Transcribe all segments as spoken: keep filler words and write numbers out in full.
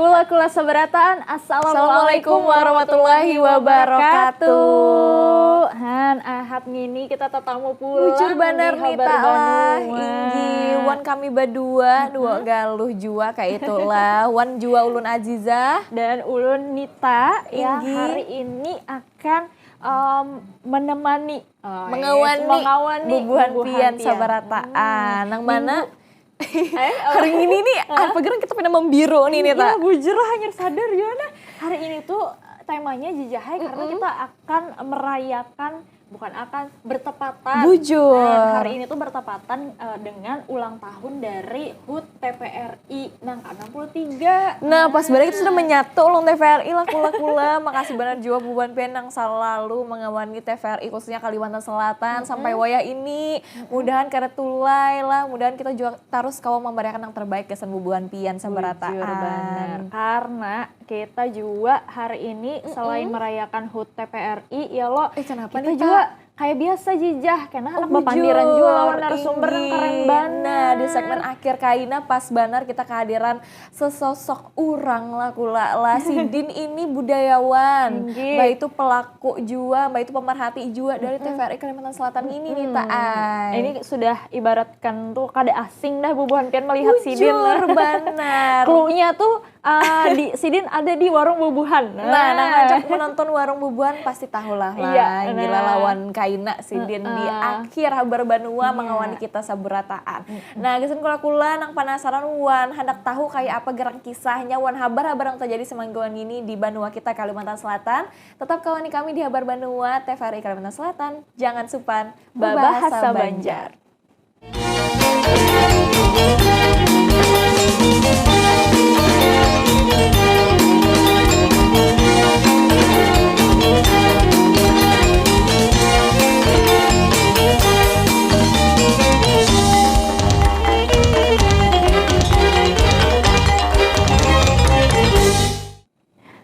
Kula-kula sabarataan, Assalamualaikum warahmatullahi wabarakatuh. Han, ahad ngini kita tatamu pulang. Bujur banar nih, lah, inggih. Wan kami badua, dua galuh jua kaitulah. Wan jua ulun Azizah. Dan ulun Nita, ya, hari ini akan menemani, mengawani, mengawani bubuhan pian sabarataan. Nang mana hari ini nih, apa gerang kita pina membiru nih, Nita? Iya, bujur lah, hanyar sadar jua nah. Hari ini tuh temanya jajahai karena kita akan merayakan, bukan akan, bertepatan. Bujur. Nah, hari ini tuh bertepatan, eh, dengan ulang tahun dari HUT T V R I nang ke enam puluh tiga. Nah, pas balik kita sudah menyatu ulang T V R I lah, kula-kula. Makasih banar jua bubuhan pian nang selalu mengawani T V R I, khususnya Kalimantan Selatan, sampai wayah ini. Mudahan kada tulai lah, mudahan kita jua tarus kawa mambariakan nang terbaik gasan bubuhan pian sabarataan. Bujur banar. Karena kita jua hari ini selain merayakan HUT T V R I, ya lo, eh, kenapa kita nih, jua kayak biasa jajah, kena handak bapandiran jua lawan narasumber nang keren banar. Nah, di segmen akhir kaina pas banar kita kehadiran sesosok urang lah, kula lah. Sidin ini budayawan, baitu pelaku jua, baitu pemerhati jua dari T V R I Kalimantan Selatan ini, Nita ai. Ini sudah ibaratkan tuh kada asing dah bubuhan pian melihat sidin lah. Bujur banar. Cluenya tuh, eh, di, sidin ada di warung bubuhan. Nah, nang rancak menonton warung bubuhan pasti tahulah lah. Iya, gila lawan kaina sidin di akhir Habar Banua mengawani kita sabarataan. Nah, gasan kula-kula nang panasaran wan handak tahu kaya apa gerang kisahnya wan habar-habar nang terjadi semingguan ini di banua kita Kalimantan Selatan, tetap kawani kami di Habar Banua T V R I Kalimantan Selatan. Jangan supan babahasa Banjar.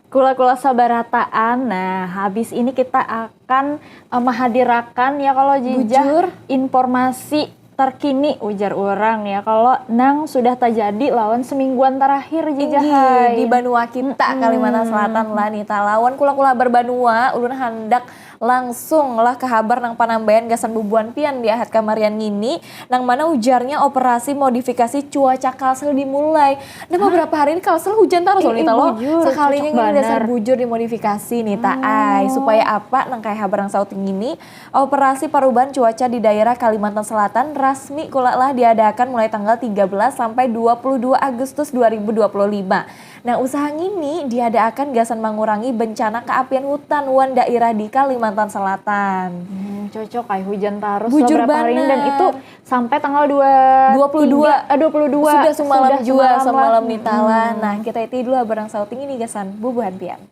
Kula-kula sabarataan, nah, habis ini kita akan, eh, mahadirakan, ya, kalau jajah, informasi terkini, ujar urang, ya, kalau nang sudah tajadi lawan semingguan terakhir, jajah ai. Di banua kita, Kalimantan Selatan lah, Nita. Lawan kula-kula Habar Banua, ulun handak langsung lah ke habar nang panambaian gasan bubuhan pian di ahad kamarian ngini, nang mana ujarnya operasi modifikasi cuaca Kalsel dimulai. Nah, beberapa hari ini Kalsel hujan tarus loh, Nita, loh. Sakalinya ngini dasar bujur dimodifikasi, Nita ai. Supaya apa, nang kaya habar nang sauting ngini, operasi parubahan cuaca di daerah Kalimantan Selatan rasmi kula lah diadakan mulai tanggal tiga belas sampai dua puluh dua Agustus dua ribu dua puluh lima. Nah, usaha ngini diadaakan gasan mangurangi bencana kaapian hutan wan dairah di Kalimantan Selatan. Hmm, cocok ai, hujan tarus lah berapa hari ini, dan itu sampai tanggal dua, dua puluh dua, eh, dua puluh dua. Sudah sumalam jua, sudah sumalam, Nita lah. Nah, kita iti dulu habar nang sauting ini gasan bubuhan pian.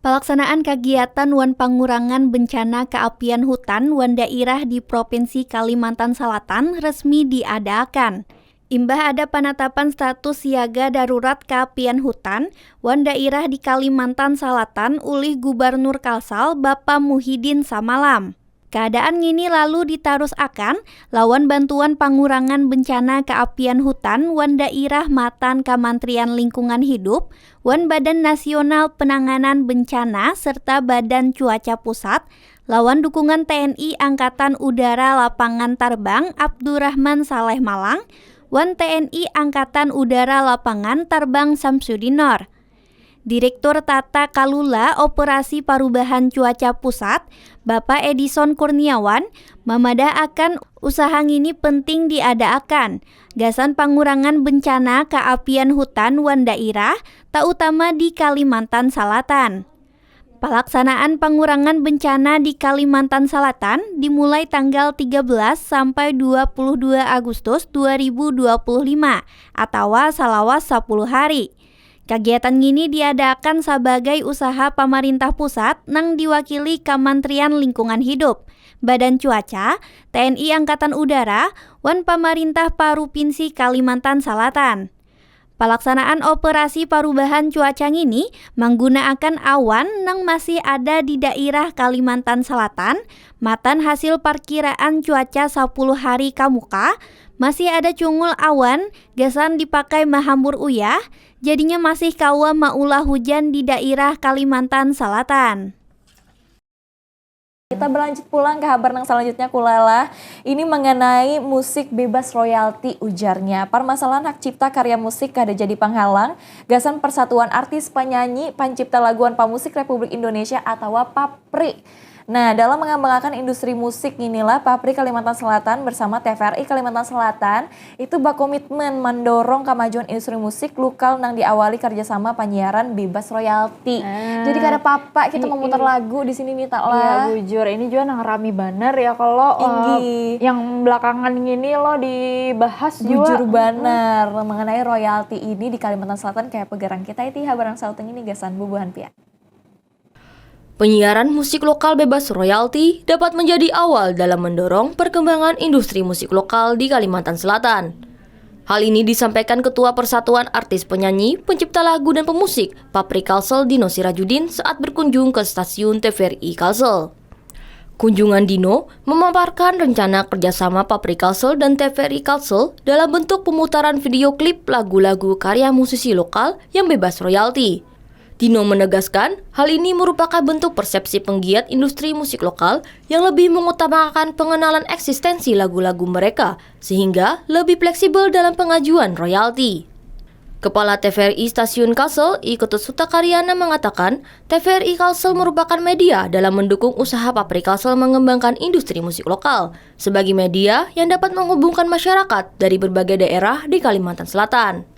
Palaksanaan kagiatan wan pangurangan bencana kaapian hutan wan dairah di Propinsi Kalimantan Salatan resmi diadaakan. Imbah ada panatapan status siaga darurat kaapian hutan wan dairah di Kalimantan Salatan ulih Gubarnur Kalsal, Bapa Muhidin samalam. Kaadaan ngini lalu ditarusakan lawan bantuan pangurangan bencana kaapian hutan wan dairah matan Kamantrian Lingkungan Hidup wan Badan Nasional Penanganan Bencana serta Badan Cuaca Pusat lawan dukungan T N I Angkatan Udara Lapangan Tarbang Abdurrahman Saleh Malang wan T N I Angkatan Udara Lapangan Tarbang Samsudinor. Direktur Tata Kalula Operasi Parubahan Cuaca Pusat, Bapa Edison Kurniawan, mamadaakan usaha ngini penting diadaakan gasan pangurangan bencana kaapian hutan wan dairah, tautama di Kalimantan Salatan. Palaksanaan pangurangan bencana di Kalimantan Salatan dimulai tanggal tiga belas sampai dua puluh dua Agustus dua ribu dua puluh lima, atawa salawas sapuluh hari. Kagiatan ngini diadaakan sabagai usaha pamarintah pusat nang diwakili Kamantrian Lingkungan Hidup, Badan Cuaca, T N I Angkatan Udara, wan pamarintah Parupinsi Kalimantan Salatan. Palaksanaan operasi parubahan cuaca ngini manggunaakan awan nang masih ada di dairah Kalimantan Selatan, matan hasil parkiraan cuaca sapuluh hari kamuka, masih ada cungul awan gasan dipakai mahambur uyah, jadinya masih kawa maulah hujan di dairah Kalimantan Selatan. Kita berlanjut pulang ke habar nang selanjutnya kulalah. Ini mengenai musik bebas royalti ujarnya. Permasalahan hak cipta karya musik kada jadi penghalang gasan Persatuan Artis Penyanyi Pancipta Laguan Pamusik Republik Indonesia atawa PAPRI. Nah, dalam mengembangakan industri musik inilah PAPRI Kalimantan Selatan bersama TVRI Kalimantan Selatan itu bakomitmen mandorong kamajuan industri musik lokal nang diawali kerjasama panyiaran bebas royalti. Ah. Jadi kada papa kita memutar lagu di sini nih tak lah. Iya bujur, ini juga nang rami banar ya kalau uh, yang belakangan ini lo dibahas juga. Bujur banar mengenai royalti ini di Kalimantan Selatan kayak pegarang kita itu habar yang sauting ini gasan bubuhan pia. Penyiaran musik lokal bebas royalti dapat menjadi awal dalam mendorong perkembangan industri musik lokal di Kalimantan Selatan. Hal ini disampaikan Ketua Persatuan Artis Penyanyi, Pencipta Lagu dan Pemusik, Papri Kalsel Dino Sirajudin saat berkunjung ke stasiun TVRI Kalsel. Kunjungan Dino memaparkan rencana kerjasama Papri Kalsel dan TVRI Kalsel dalam bentuk pemutaran video klip lagu-lagu karya musisi lokal yang bebas royalti. Dino menegaskan, hal ini merupakan bentuk persepsi penggiat industri musik lokal yang lebih mengutamakan pengenalan eksistensi lagu-lagu mereka, sehingga lebih fleksibel dalam pengajuan royalti. Kepala TVRI Stasiun Kalsel, I Ketut Sutakaryana mengatakan, TVRI Kalsel merupakan media dalam mendukung usaha Papri Kalsel mengembangkan industri musik lokal sebagai media yang dapat menghubungkan masyarakat dari berbagai daerah di Kalimantan Selatan.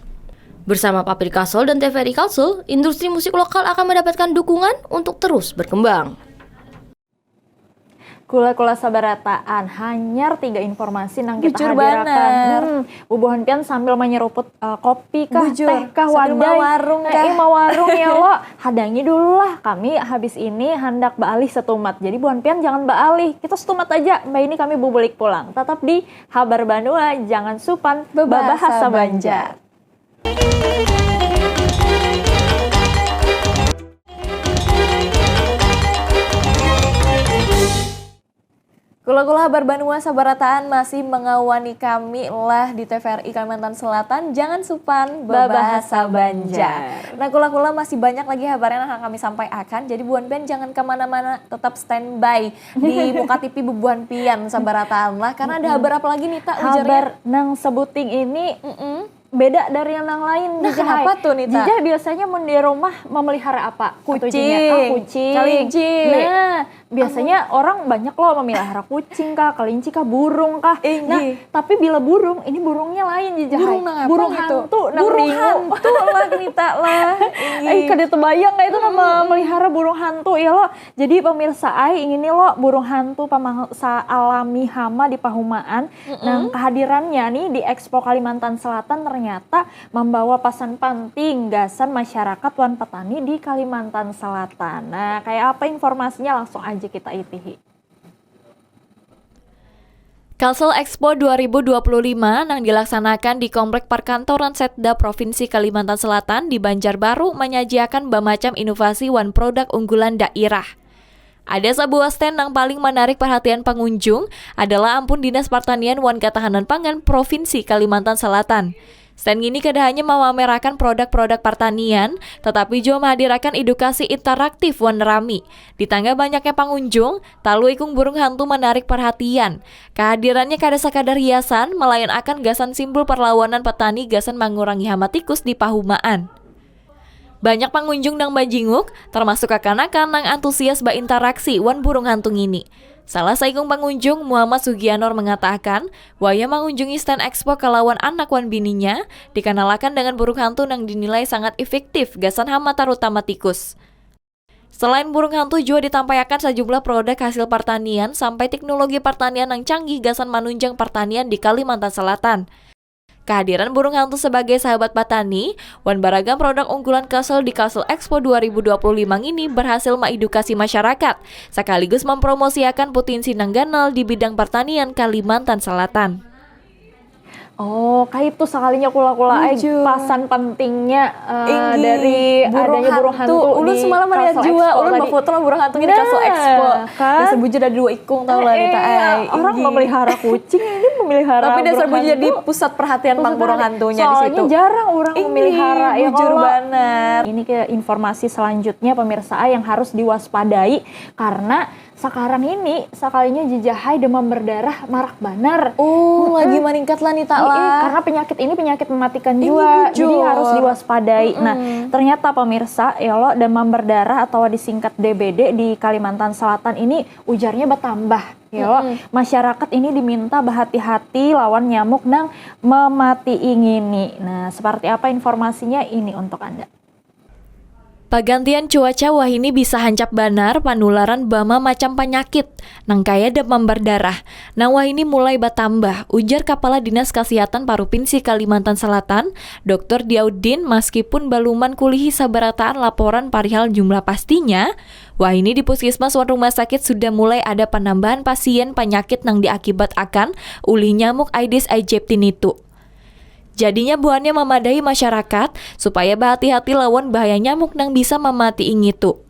Bersama Papri Kalsel dan TVRI Kalsel, industri musik lokal akan mendapatkan dukungan untuk terus berkembang. Kula-kula sabarataan, hanyar tiga informasi nang kita Bujur hadirakan. Banar. Hmm, bubuhan pian sambil menyeruput uh, kopi kah, Bujur. Teh kah, sambil wadai. Mawarung eh, kah? Eh, mawarung ya lo. Hadangi dulu lah, kami habis ini handak baalih setumat. Jadi buhan pian jangan baalih, kita setumat aja. Mbak ini kami bubulik pulang. Tetap di Habar Banua, jangan supan, babahasa Banjar. Kula-kula habar banua sabarataan masih mengawani kami lah di TVRI Kalimantan Selatan. Jangan supan babahasa Banjar. Nah, kula-kula masih banyak lagi habarnya yang akan kami sampaikan. Jadi buan pian jangan kemana-mana, tetap standby di muka TV bubuan pian sabarataan lah. Karena ada habar apa lagi nih tak ujarnya? Habar nang sebuting ini. Mm -mm. Beda dari yang nang lain. Nah, kenapa tuh Nita? Jijah biasanya mun di rumah memelihara apa? Kucing. Ah, kucing. Kelinci. Nah, biasanya Amun. Orang banyak loh memelihara kucing kah, kelinci kah, burung kah. Nah, tapi bila burung, ini burungnya lain Jijah. Burung nang apa burung itu? Hantu, nang burung hantu lah Nita lah. Eh, kada terbayang kayak itu hmm. Memelihara burung hantu ya lo. Jadi pemirsa ai, ini lo burung hantu pamangsa alami hama di pahumaan. Mm -mm. Nah, kehadirannya nih di Expo Kalimantan Selatan ternyata membawa pesan penting gasan masyarakat wan petani di Kalimantan Selatan. Nah, kayak apa informasinya langsung aja kita itihi. Kalsel Expo dua ribu dua puluh lima nang dilaksanakan di Komplek Perkantoran Setda Provinsi Kalimantan Selatan di Banjarbaru menyajiakan bamacam inovasi wan produk unggulan dairah. Ada sabuah stand nang paling manarik parhatian pangunjung adalah ampun Dinas Partanian wan Katahanan Pangan Provinsi Kalimantan Selatan. Stand ngini kada hanya mamamerakan produk-produk partanian, tatapi jua mahadirakan idukasi interaktif wan rami. Di tangga banyaknya pangunjung, talu ikung burung hantu manarik parhatian. Kahadirannya kada sakadar hiasan, malayan akan gasan simbul parlawanan patani gasan mangurangi hama tikus di pahumaan. Banyak pangunjung nang bajinguk, termasuk kakanakan nang antusias baintaraksi wan burung hantu ngini. Salah saikung pangunjung, Muhammad Sugianor mengatakan, wayah mangunjungi stand expo kalawan anak wan bininya, dikanalakan dengan burung hantu nang dinilai sangat efektif gasan hama tarutama tikus. Selain burung hantu jua ditampayakan sajumlah produk hasil partanian sampai teknologi partanian nang canggih gasan manunjang partanian di Kalimantan Selatan. Kehadiran burung hantu sebagai sahabat patani wan baragam produk unggulan Kalsel di Kalsel Expo dua ribu dua puluh lima ngini berhasil maedukasi masyarakat, sakaligus mampromosiakan putinsi nang ganal di bidang partanian Kalimantan Selatan. Oh, kayak itu sekalinya kula-kula eh, Bujur. Pasan pentingnya eh, Inggih, dari burung adanya burung hantu. Hantu Ulun di semalam melihat Castle jua, Expo ulun tadi. Bafoto lah burung hantunya di Castle Nah, Expo. Kan? Dasar bujur ada dua ikung tahu lah Nita Eh, ai. Orang Inggih. Memelihara kucing ini memelihara Tapi dasar burung bujur jadi hantu. Pusat perhatian pang Pusat burung perhatian. Hantunya di Soalnya situ. Jarang orang Inggih, memelihara ya bujur kalau- Banar. Ini ke informasi selanjutnya pemirsa yang harus diwaspadai karena sekarang ini sekalinya jejahai demam berdarah marak banar. Oh, lagi meningkat lah Nita Iya, lah. Karena penyakit ini penyakit mematikan Ini juga, jadi bujur. Harus diwaspadai. Nah, ternyata pemirsa, ya lo demam berdarah atau disingkat D B D di Kalimantan Selatan ini ujarnya bertambah. Ya lo, masyarakat ini diminta berhati-hati lawan nyamuk nang memati ingini. Nah, seperti apa informasinya ini untuk anda? Pagantian cuaca wahini bisa hancap banar panularan bama macam panyakit, nang kaya demam berdarah. Nang wahini mulai batambah, ujar Kapala Dinas Kasihatan Parupinsi Kalimantan Selatan, Doktor Diauddin, maskipun baluman kulihi sabarataan laporan parihal jumlah pastinya, wahini di puskesmas wan rumah sakit sudah mulai ada panambahan pasien panyakit nang diakibat akan ulih nyamuk Aedes aegypti nitu. Jadinya buhannya mamadahi masyarakat supaya bahati-hati lawan bahaya nyamuk nang bisa mamati ingitu.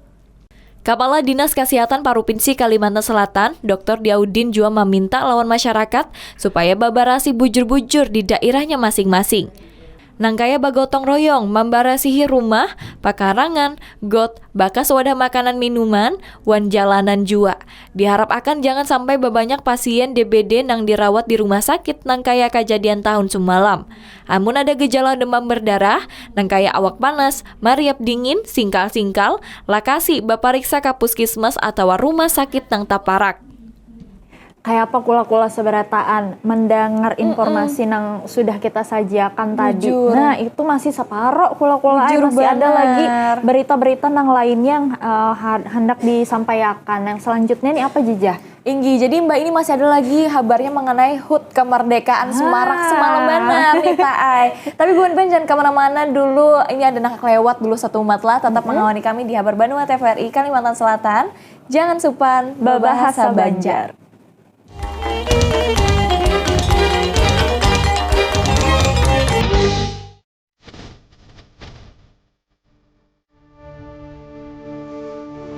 Kapala Dinas Kasihatan Parupinsi Kalimantan Selatan, Doktor Diaudin jua maminta lawan masyarakat supaya babarasi bujur-bujur di dairahnya masing-masing. Nangkaya bagotong royong mambarasihi rumah, pakarangan, got, bakas wadah makanan minuman, wan jalanan jua. Diharap akan jangan sampai babanyak pasien D B D nang dirawat di rumah sakit nangkaya kajadian tahun sumalam. Amun ada gejala demam berdarah, nangkaya awak panas, mariap dingin, singkal-singkal, lakasi bapariksa ka puskesmas atawa rumah sakit nang taparak. Kayapa kula-kula sabarataan mendangar informasi nang sudah kita sajiakan tadi. Bujur. Nah, itu masih saparo kula-kula ai, Bujur masih ada banar. Lagi berita-berita nang lain yang eh, ha- hendak disampaikan. Yang selanjutnya nih apa Jijah? Inggi, jadi Mbak ini masih ada lagi habarnya mengenai HUT kemerdekaan Semarak Ah. semalam banar nih Ta ai. Tapi buhan pian jangan kemana-mana dulu, ini ada nang lewat dulu satu umat lah, tetap mengawani kami di Habar Banua T V R I Kalimantan Selatan. Jangan supan Babahasa babahasa Banjar.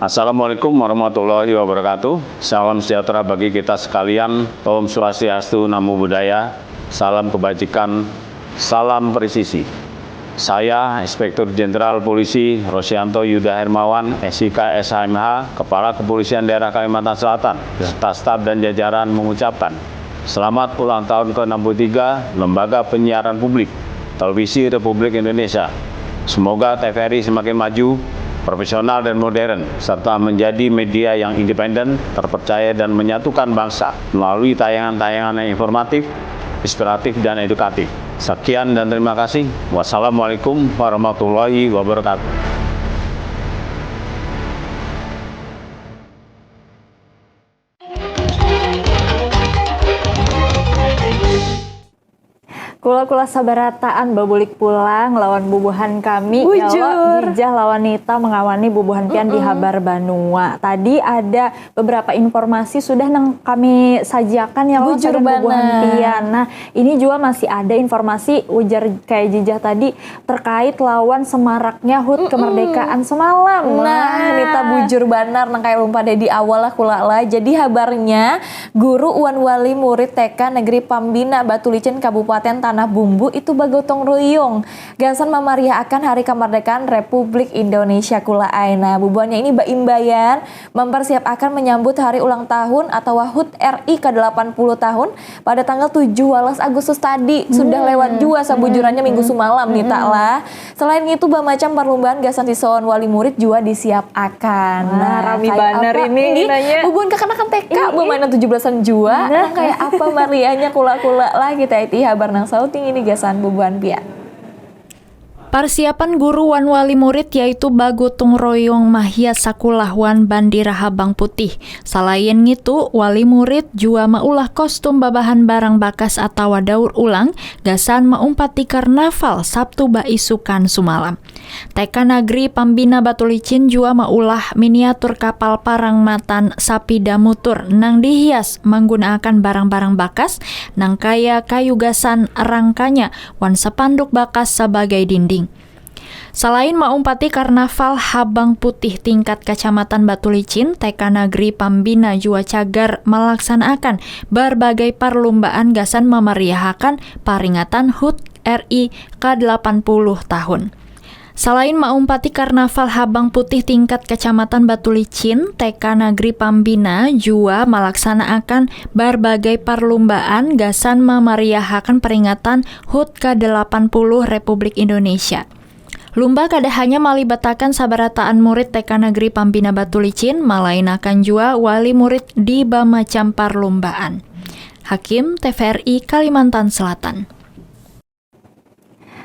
Assalamualaikum warahmatullahi wabarakatuh. Salam sejahtera bagi kita sekalian. Om Swastiastu, Namo Buddhaya. Salam kebajikan, salam presisi. Saya Inspektur Jenderal Polisi Rosianto Yuda Hermawan, S I K, S H M H, Kepala Kepolisian Daerah Kalimantan Selatan, beserta staf dan jajaran mengucapkan selamat ulang tahun ke enam puluh tiga Lembaga Penyiaran Publik Televisi Republik Indonesia. Semoga T V R I semakin maju, profesional dan modern, serta menjadi media yang independen, terpercaya dan menyatukan bangsa melalui tayangan-tayangan yang informatif, inspiratif dan edukatif. Sekian dan terima kasih. Wassalamualaikum warahmatullahi wabarakatuh. Kula-kula sabarataan babulik pulang lawan bubuhan kami ya lo, Bujur. Jijah lawan Nita mengawani bubuhan pian di Habar Banua. Tadi ada beberapa informasi sudah nang kami sajiakan ya lo Bujur sagan bubuhan banar. Pian. Nah, ini juga masih ada informasi ujar kayak Jijah tadi terkait lawan semaraknya HUT kemerdekaan semalam. Nah, Nita bujur banar nang kayak ulun pada di awal lah kula lah. Jadi habarnya guru wan wali murid T K Negeri Pambina Batu Licin Kabupaten Tanah Bumbu itu bagotong royong gasan mamariahakan Hari Kemerdekaan Republik Indonesia kula ai. Nah, bubuhannya ini baimbayan mempersiapakan menyambut hari ulang tahun atau HUT R I ke delapan puluh tahun pada tanggal tujuh belas Agustus tadi. Sudah lewat juga sabujurannya minggu sumalam nih tak lah. Selain itu bamacam perlombaan gasan siswa wan wali murid juga disiapakan. Wah, rami kayak banar apa? Ini, Inggih, nanya. Bubuhan kakanak-kanakan T K Iya, bamainan tujuh belasan jua. Nah. Nang kayak apa mariahnya kula-kula lah kita iti habar nang sauting ini gasan bubuhan pian. Parsiapan guru wan wali murid yaitu bagotong royong mahias sakulah wan bandira habang putih. Salayan ngitu, wali murid jua maulah kostum babahan barang bakas atawa daur ulang gasan maumpati karnaval Sabtu baisukan sumalam. T K Nagri Pambina Batulicin jua maulah miniatur kapal parang matan sapida mutur nang dihias manggunaakan barang-barang bakas nang kaya kayu gasan rangkanya wan sapanduk bakas sabagai dinding. Salain maumpati karnaval Habang Putih tingkat Kacamatan Batulicin, T K Nagri Pambina jua cagar malaksanaakan barbagai parlumbaan gasan mamariahakan paringatan hut R I ka delapan puluh tahun. Salain maumpati karnaval Habang Putih tingkat Kacamatan Batulicin, T K Nagri Pambina jua malaksanaakan barbagai parlumbaan gasan mamariahakan paringatan hut ka delapan puluh Republik Indonesia. Lumba kada hanya malibatakan sabarataan murid T K Nagri Pambina Batulicin, malainakan jua wali murid di bamacam parlumbaan. Hakim, T V R I, Kalimantan Selatan.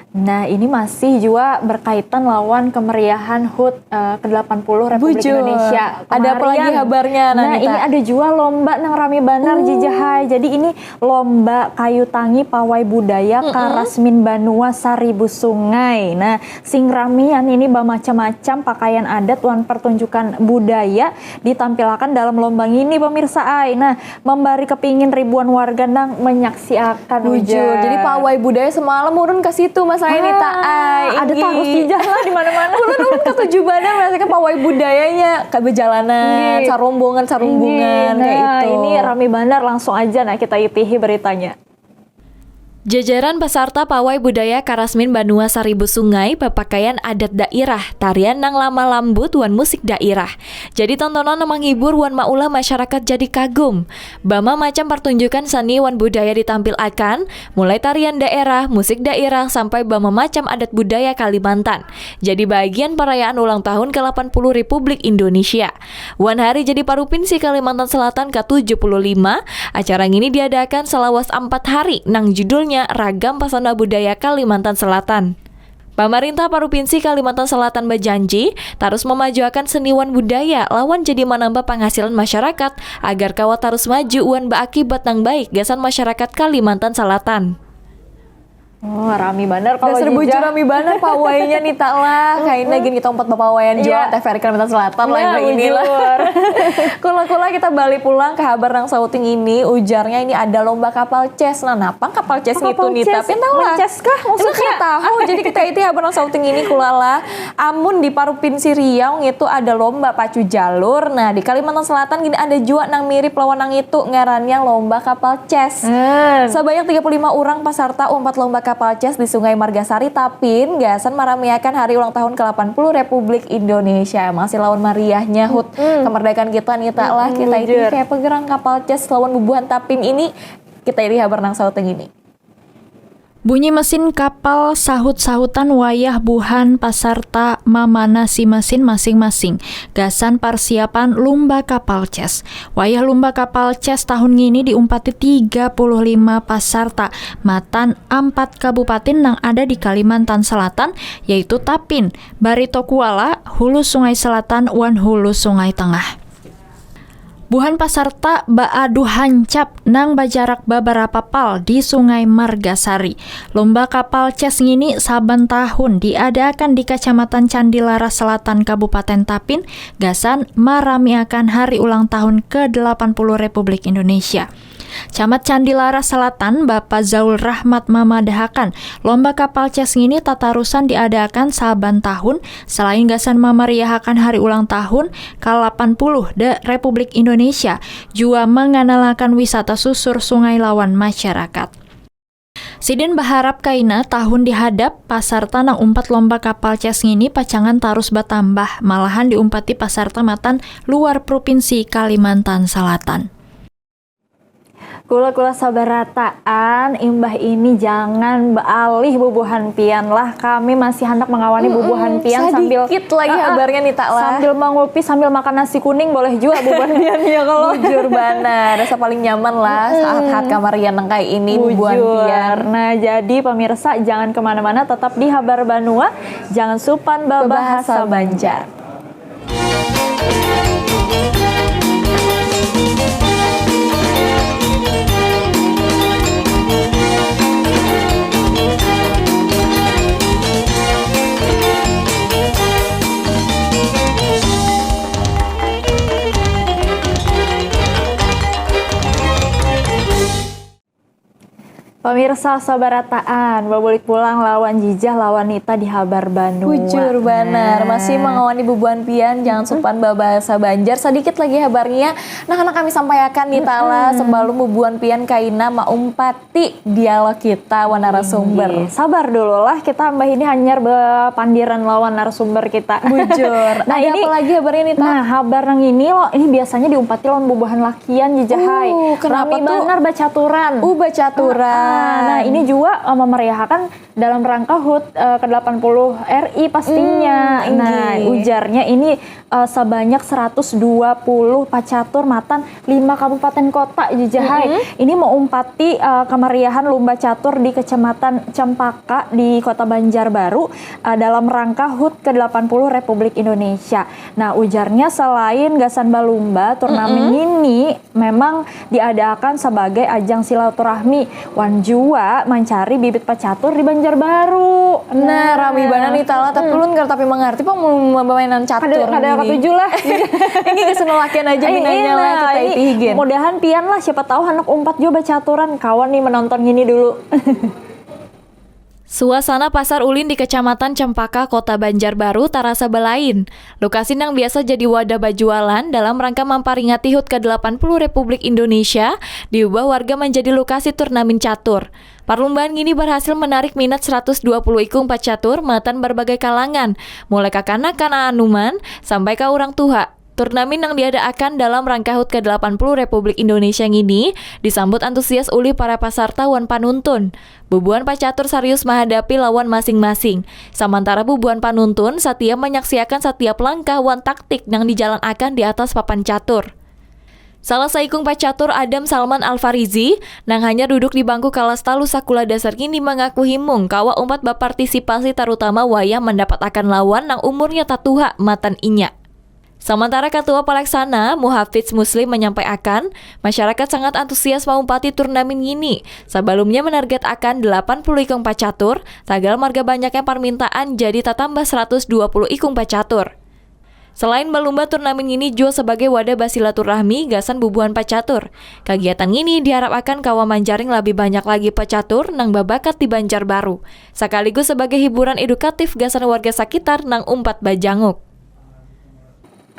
Nah, ini masih jua berkaitan lawan kemeriahan hut, eh, ke delapan puluh Republik Bujur. Indonesia. Ada apa lagi kemarian. Habarnya, nah, Nanita? Ini ada jua lomba nang rami banar, Uh. Jijahai. Jadi, ini lomba kayu tangi pawai budaya Mm-mm. Karasmin Banua Saribu Sungai. Nah, sing ramian ini bamacam-macam pakaian adat wan pertunjukan budaya ditampilakan dalam lomba ngini, pemirsa ai. Nah, membari kepingin ribuan warga nang menyaksiakan. Bujur. Ujar. Jadi pawai budaya semalam urun ke situ, Mas Aini, Ah, tak ai, ada inggih. Tarus Jijah lah di mana-mana. Ulun, ulun katuju banar merasakan pawai budayanya, kayak berjalanan, Inggih. Sarombongan, sarombongan, inggih. Kayak nah, itu. Ini rame banar, langsung aja nah kita itihi beritanya. Jajaran pasarta pawai budaya Karasmin Banua Saribu Sungai bapakaian adat dairah, tarian nang lama lambut wan musik dairah. Jadi tontonan nang manghibur wan maulah masyarakat jadi kagum. Bama macam partunjukan sani wan budaya ditampilakan, mulai tarian daerah, musik dairah, sampai bama macam adat budaya Kalimantan. Jadi bagian parayaan ulang tahun ke delapan puluh Republik Indonesia. Wan hari jadi Parupinsi Kalimantan Selatan ke tujuh puluh lima, acara ngini diadakan salawas ampat hari nang judulnya Ragam Pesona Budaya Kalimantan Selatan. Pamarintah Parupinsi Kalimantan Selatan bajanji tarus mamajuakan seni wan budaya lawan jadi manambah panghasilan masyarakat agar kawa tarus maju wan baakibat nang baik gasan masyarakat Kalimantan Selatan. Oh, rami banar kalau Dasar bujur Jijah. Rami banar pawainya nih, tak lah. Kaina Mm-mm. Gin kita umpat bapawaian jua Iya. T V R I Kalimantan Selatan lah, Nah, ini lah. Bujur. Kula-kula kita balik pulang ke habar nang sauting ini, ujarnya ini ada lomba kapal ces. Nah, napa kapal ces ngitu, Nita? Pian tahu lah? Mences kah maksudnya? Kada tahu. Jadi kita iti habar nang sauting ini, kula lah. Amun di Parupinsi Riau ngitu ada lomba pacu jalur. Nah, di Kalimantan Selatan gini ada jua nang mirip lawan nang itu, ngarannya lomba kapal ces. Hmm. Sabanyak tiga puluh lima urang pasarta umpat lomba kapal ces di Sungai Margasari, Tapin, gasan maramiakan hari ulang tahun ke delapan puluh Republik Indonesia. Masih lawan mariahnya hut Hmm. kemerdekaan kita nih, tak lah. Hmm, kita ini bujur. Kayak pegerang kapal ces lawan bubuhan Tapin ini, kita ini habar nang sauting ini. Bunyi mesin kapal sahut-sahutan wayah buhan pasarta mamanasi mesin masing-masing gasan parsiapan lumba kapal ces. Wayah lumba kapal ces tahun ngini diumpati tiga puluh lima pasarta matan ampat kabupatin nang ada di Kalimantan Selatan, yaitu Tapin, Barito Kuala, Hulu Sungai Selatan, wan Hulu Sungai Tengah. Buhan pasarta baadu hancap nang bajarak babarapa pal di Sungai Margasari. Lomba kapal ces ngini saban tahun diadaakan di Kacamatan Candilara Selatan, Kabupaten Tapin, gasan maramiakan hari ulang tahun ke delapan puluh Republik Indonesia. Camat Candilara Selatan, Bapa Zaul Rahmat mamadahakan, lomba kapal ces ngini tatarusan diadaakan saban tahun, selain gasan mamariahakan hari ulang tahun ka lapan puluh de Republik Indonesia, jua manganalakan wisata susur sungai lawan masyarakat. Sidin baharap kaina tahun dihadap, pasarta nang umpat lomba kapal ces ngini pacangan tarus batambah, malahan diumpati pasarta matan luar Propinsi Kalimantan Selatan. Kula-kula sabarataan, imbah ini jangan baalih bubuhan pian lah. Kami masih handak mangawani Mm-mm. Bubuhan pian sambil, sadikit lagi ah, ah, habarnya nih, tak lah. Sambil mangupi, sambil makan nasi kuning boleh jua bubuhan pian, ya kalau. Bujur banar, rasa paling nyaman lah Mm-mm. Saat-saat kamarian nang kayak ini, bubuhan pian. Bujur. Nah, jadi pemirsa jangan kemana-mana, tetap di Habar Banua, jangan supan babahasa Banjar. Pemirsa sabarataan, babulik pulang lawan Jijah lawan Nita di Habar Banua. Bujur banar, masih mangawani bubuhan pian, jangan supan babahasa Banjar, sadikit lagi habarnya nang handak kami sampaiakan Nita lah, sabalum bubuhan pian kaina maumpati dialog kita wan narasumber. Sabar dulu lah, kita mbah ini hanyar bapandiran lawan narasumber kita. Bujur, ada apa lagi habarnya Nita? Nah, habar nang ini lo, ini biasanya diumpati lawan bubuhan laki Kian jejahai. Uh, kenapa Rami tuh? Banar bacaturan. Uh, bacaturan. Uh, nah, ini juga uh, memeriahkan dalam rangka HUT uh, ke delapan puluh R I pastinya. Hmm, nah, ujarnya ini uh, sebanyak seratus dua puluh pacatur matan lima kabupaten kota jejahai. Mm -hmm. Ini meumpati uh, kemeriahan lomba catur di Kecamatan Cempaka di Kota Banjarbaru uh, dalam rangka HUT ke delapan puluh Republik Indonesia. Nah, ujarnya selain gasan balumba, turnamen mm -hmm. ini memang diadakan sebagai ajang silaturahmi wan jua mancari bibit pecatur di Banjarbaru. Nah, nah rami banar nih Tala, tapi ulun kada tapi mangarti pang mun permainan catur kada kada katuju lah. Ini kesenelakian aja minanya lah kita ini higian. Mudahan pian lah, siapa tahu handak umpat jua bacaturan. Kawan nih menonton gini dulu. Suasana Pasar Ulin di Kecamatan Cempaka, Kota Banjarbaru tarasa balain. Lokasi nang biasa jadi wadah bajualan dalam rangka mamparingati HUT kedelapan puluh Republik Indonesia diubah warga manjadi lokasi turnamen catur. Parlumbaan ngini barhasil menarik minat seratus dua puluh ikung pacatur matan barbagai kalangan, mulai kakanakan aanuman sampai ka urang tuha. Turnamen nang diadaakan dalam rangka HUT kedelapan puluh Republik Indonesia ngini disambut antusias ulih para pasarta wan panuntun. Bubuhan pacatur sarius mahadapi lawan masing-masing, samantara bubuhan panuntun satia manyaksiakan satiap langkah wan taktik nang dijalanakan di atas papan catur. Salah saikung pacatur Adam Salman Al-Farizi nang hanyar duduk di bangku kalas talu sakulah dasar ngini mangaku himung kawa umpat bapartisipasi tarutama wayah mandapatakan lawan nang umurnya tatuha matan inya. Samantara Katua Palaksana, Muhafidz Muslim manyampaiakan, masyarakat sangat antusias maumpati turnamen ngini, sabalumnya manargetakan delapan puluh ikung pacatur, tagal marga banyaknya parmintaan jadi tatambah saratus dua puluh ikung pacatur. Selain balumba, turnamen ngini jua sabagai wadah basilaturahmi gasan bubuhan pacatur. Kagiatan ngini diharapakan kawa manjaring labih banyak lagi pacatur nang babakat di Banjarbaru, sakaligus sabagai hiburan edukatif gasan warga sakitar nang umpat bajanguk.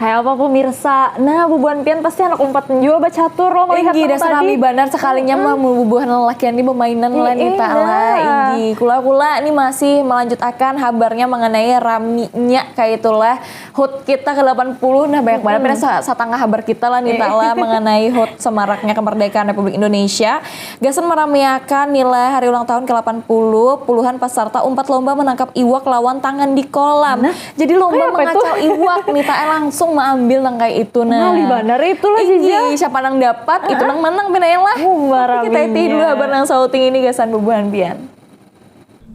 Kayak apa pemirsa? Nah, bubuhan pian pasti anak umpat jua bacatur loh melihat Inggi, dasar rami banar sekalinya mah mun bubuhan lelakian ni bemainan lah ni tak lah. Inggi, kula-kula ni masih melanjutakan habarnya mengenai raminya kayak itulah HUT kita ke delapan puluh. Nah, banyak banget mm -hmm. sa satangah habar kita lah ni tak lah mengenai HUT semaraknya kemerdekaan Republik Indonesia. Gasan meramiakan nilai hari ulang tahun ke delapan puluh, puluhan peserta umpat lomba menangkap iwak lawan tangan di kolam. Nah, Jadi lomba mengacal iwak nih, tak langsung mengambil nang kayak itu nah. Ngalih banar itu lah Jija. Siapa nang dapat, itu nang menang pina lah. Kita iti dulu habar nang sauting ini gasan bubuhan pian.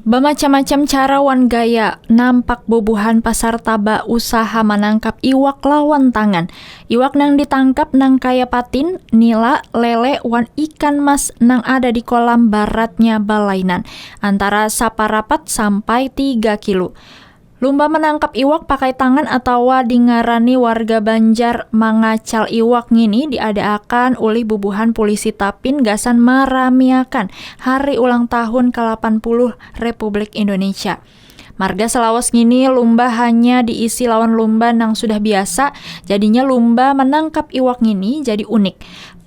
Bamacam-macam cara wan gaya nampak bubuhan pasar taba usaha manangkap iwak lawan tangan. Iwak nang ditangkap nang kaya patin, nila, lele, wan ikan mas nang ada di kolam baratnya balainan, antara saparapat sampai tiga kilo. Lumba manangkap iwak pakai tangan atawa dingarani warga Banjar mangacal iwak ngini diadaakan ulih bubuhan pulisi Tapin gasan maramiakan hari ulang tahun kalapan puluh Republik Indonesia. Marga salawas ngini lumba hanya diisi lawan lumba nang sudah biasa, jadinya lumba manangkap iwak ngini jadi unik.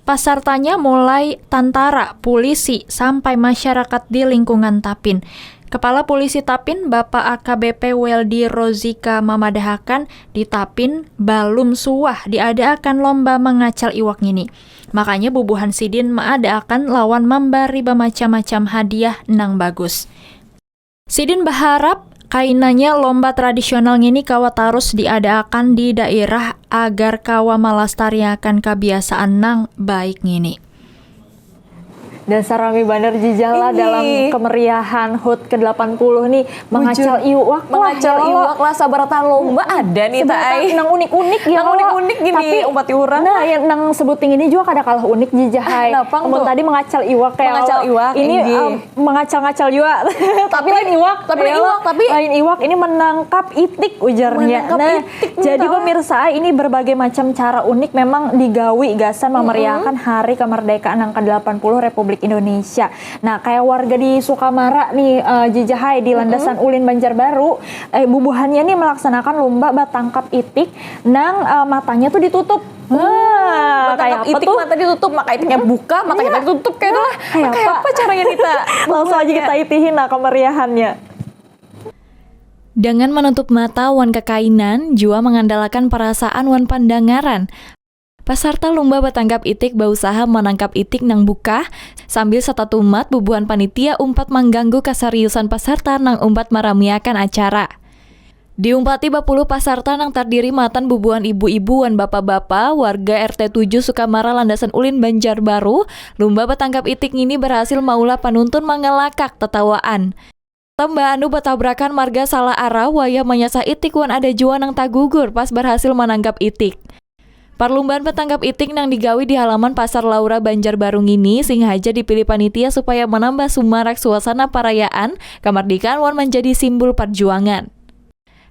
Pasartanya mulai tantara, pulisi, sampai masyarakat di lingkungan Tapin. Kepala Pulisi Tapin, Bapak A K B P Weldy Rozika mamadahakan, di Tapin balum suah diadaakan lomba mangacal iwak ngini. Makanya bubuhan sidin maadaakan lawan mambari bamacam-macam hadiah nang bagus. Sidin baharap kainanya lomba tradisional ngini kawa tarus diadaakan di dairah agar kawa malastariakan kabiasaan nang baik ngini. Dasar rami banar jijah lah dalam kemeriahan HUT ke delapan puluh nih. Mangacal iwak lah. Mangacal iwak lah, sabarataan lomba ada nih ta ai. Nang unik-unik ya. Nang unik-unik gini. Tapi umpati urang. Nah, yang nang sebuting ini juga kada kalah unik jijah ai. Amun tadi mangacal iwak ya. Mangacal iwak. Ini mengacal-ngacal jua. Tapi lain iwak. Tapi lain iwak, tapi lain iwak ini menangkap itik ujarnya. Nah, jadi pemirsa, ini berbagai macam cara unik memang digawi gasan memeriahkan hari kemerdekaan yang ke delapan puluh Republik Indonesia. Nah, kayak warga di Sukamara nih, eh, Jijahai, di Landasan Ulin, Banjarbaru, eh, bubuhannya nih melaksanakan lomba batangkap itik nang, eh, matanya tuh ditutup. Wah, kayak apa itik tuh? Mata ditutup, maka itiknya buka, mata kita ditutup, kayak itulah. Kayak apa caranya, Nita? Langsung aja kita itihin, nah, kemeriahannya. Dengan menutup mata wan kakainan, jua mengandalkan perasaan wan pandangaran. Pasarta lomba batangkap itik bausaha manangkap itik nang bukah, sambil satatumat bubuhan panitia umpat mangganggu kasariusan pasarta nang umpat maramiakan acara. Diumpati bapuluh pasarta nang tardiri matan bubuhan ibu-ibu wan bapa-bapa, warga R T tujuh Sukamara Landasan Ulin Banjarbaru, lomba batangkap itik ngini barhasil maulah panuntun mangalakak tatawaan. Tamba anu batabrakan marga salah arah wayah manyasah itik wan ada jua nang tagugur pas barhasil manangkap itik. Parlumbaan batangkap itik nang digawi di halaman Pasar Laura Banjarbaru ngini singaja dipilih panitia supaya manambah sumarak suasana parayaan kamardikaan wan manjadi simbul parjuangan.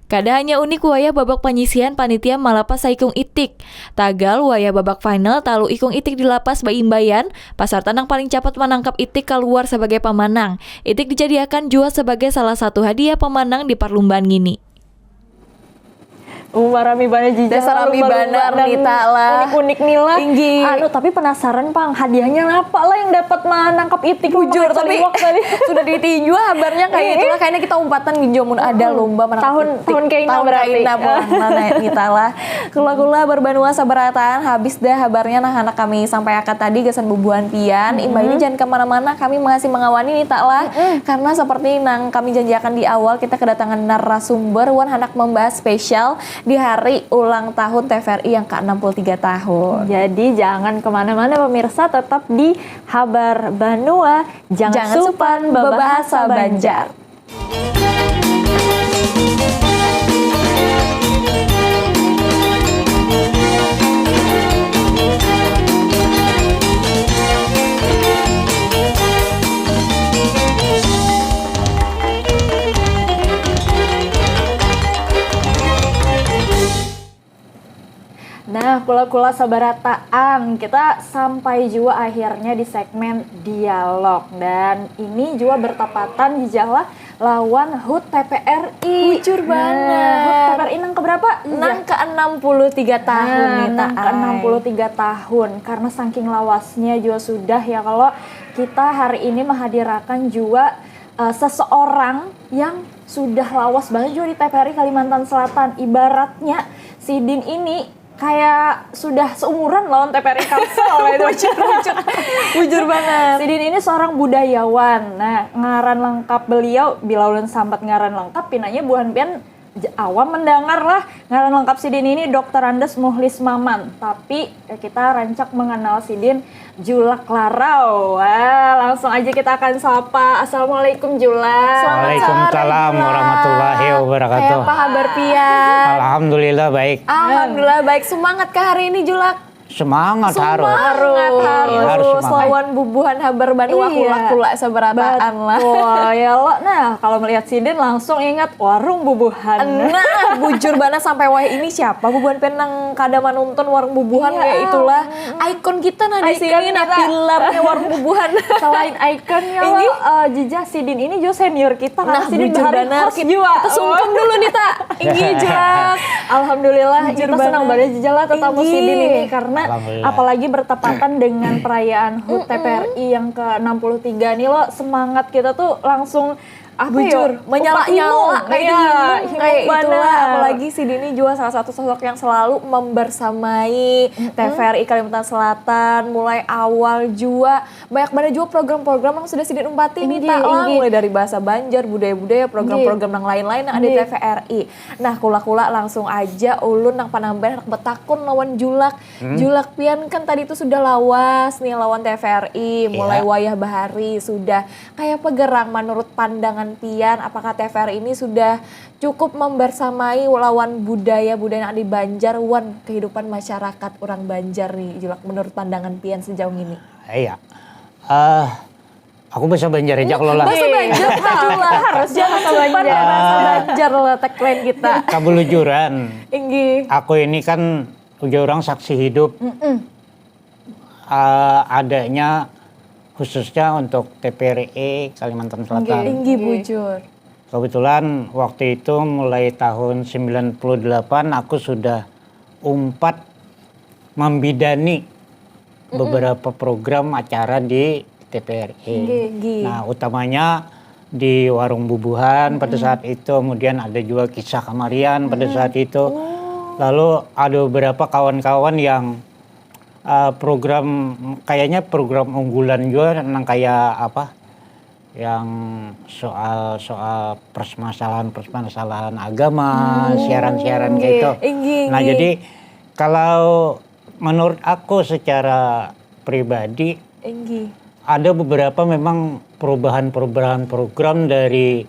Kada hanya unik wayah babak panyisihan panitia malapas saikung itik. Tagal wayah babak final talu ikung itik dilapas baimbaian, pasarta nang paling capat manangkap itik kaluar sabagai pamanang. Itik dijadiakan jua sabagai salah satu hadiah pamanang di parlumbaan ngini. Uh, rami banar Jijah. Dasar rami banar, Nita lah. Unik-unik nih lah. Inggi. Anu, tapi penasaran pang, hadiahnya apa lah yang dapat menangkap itik? Bujur, tapi tadi. Sudah ditinju habarnya kayak itulah. Kayaknya kita umpatan gitu mun ada lomba menangkap tahun, itik. Tahun kaina berarti. Tahun kaina pulang lah, Nita lah. Kula-kula berbanua sabarataan, habis dah habarnya nah anak kami sampai akan tadi gasan bubuhan pian. Mm -hmm. Imbah ini jangan kemana-mana, kami masih mengawani, Nita lah. Mm -hmm. Karena seperti nang kami janjiakan di awal, kita kedatangan narasumber wan handak membahas spesial di hari ulang tahun T V R I yang ke enam puluh tiga tahun. Jadi jangan kemana-mana pemirsa, tetap di Habar Banua, jangan, jangan supan, supan bebahasa Banjar. Nah, kula-kula sabarataan, kita sampai jua akhirnya di segmen dialog. Dan ini jua bertepatan Jijah lah lawan HUT T V R I. Bujur banar. Nah, HUT T V R I nang keberapa? Nang ke enam puluh tiga tahun. Nah, nih, nang ke enam puluh tiga tahun. Karena saking lawasnya jua sudah ya, kalau kita hari ini menghadirakan jua uh, seseorang yang sudah lawas banget juga di T V R I Kalimantan Selatan. Ibaratnya sidin ini kayak sudah seumuran lawan T V R I Kalsel gitu. Bujur, bujur. Bujur banget. Sidin ini seorang budayawan. Nah, ngaran lengkap beliau, bila ulun sambat ngaran lengkap, pinanya buhan pian awam mendengar lah. Ngaran lengkap sidin ini Doktor Andes Muhlis Maman. Tapi kita rancak mengenal sidin Julak Larau. Wah, langsung aja kita akan sapa. Assalamualaikum Julak. Waalaikumsalam warahmatullahi wabarakatuh. Apa kabar pian? Alhamdulillah baik. Alhamdulillah baik. Semangat kah hari ini Julak? Semangat, semangat harus. Harus, harus semangat. Lawan bubuhan Habar Banua iya. Kula-kula sabarataan lah. Betul ya lo. Nah, kalau melihat sidin langsung ingat warung bubuhan. Nah, bujur banar sampai wah ini siapa bubuhan pian nang kada manonton warung bubuhan iya, kayak itulah. Ikon kita nah di sini nah pilarnya warung bubuhan. Selain ikonnya lo, uh, Jijah sidin ini juga senior kita. Nah, sidin bujur banar. Kita sungkem dulu nih, Ta. Inggih, Julak. Alhamdulillah, kita senang banget Jijah lah tetamu sidin ini karena apalagi bertepatan dengan perayaan HUT T V R I yang ke enam puluh tiga nih lo, semangat kita tuh langsung apa bujur, menyala-nyala kayak, ya, kayak itulah. Apalagi sidin ini juga salah satu sosok yang selalu membersamai T V R I Kalimantan Selatan mulai awal juga. Banyak banget juga program-program yang sudah sidin umpati nih, Ta lah. Mulai dari bahasa Banjar, budaya-budaya, program-program yang lain-lain yang ada di T V R I. Nah, kula-kula langsung aja ulun nang panambahan handak betakun lawan Julak. Hmm. Julak pian kan tadi itu sudah lawas nih lawan T V R I, mulai wayah bahari sudah. Kayak apa gerang menurut pandangan pian, apakah T V R I ini sudah cukup membersamai lawan budaya-budaya yang ada di Banjar wan kehidupan masyarakat orang Banjar nih, Julak, menurut pandangan pian sejauh ini? Iya. Uh, aku bahasa Banjar aja kalau lah. Bahasa Banjar, harus jangan lupa bahasa Banjar lah, tagline kita. Kabulujuran. Inggih. Aku ini kan ujar orang saksi hidup. Mm -mm. Uh, adanya khususnya untuk T P R I Kalimantan Selatan. Inggih bujur. Kebetulan waktu itu mulai tahun sembilan puluh delapan aku sudah umpat membidani beberapa program acara di T P R I. Inggih. Nah, utamanya di warung bubuhan pada saat itu, kemudian ada juga kisah kamarian pada saat itu. Lalu ada beberapa kawan-kawan yang uh, program, kayaknya program unggulan juga, nang kayak apa, yang soal-soal permasalahan-permasalahan agama, siaran-siaran kayak itu. Inggih, Nah, inggih. Jadi kalau menurut aku secara pribadi, Inggih. Ada beberapa memang perubahan-perubahan program dari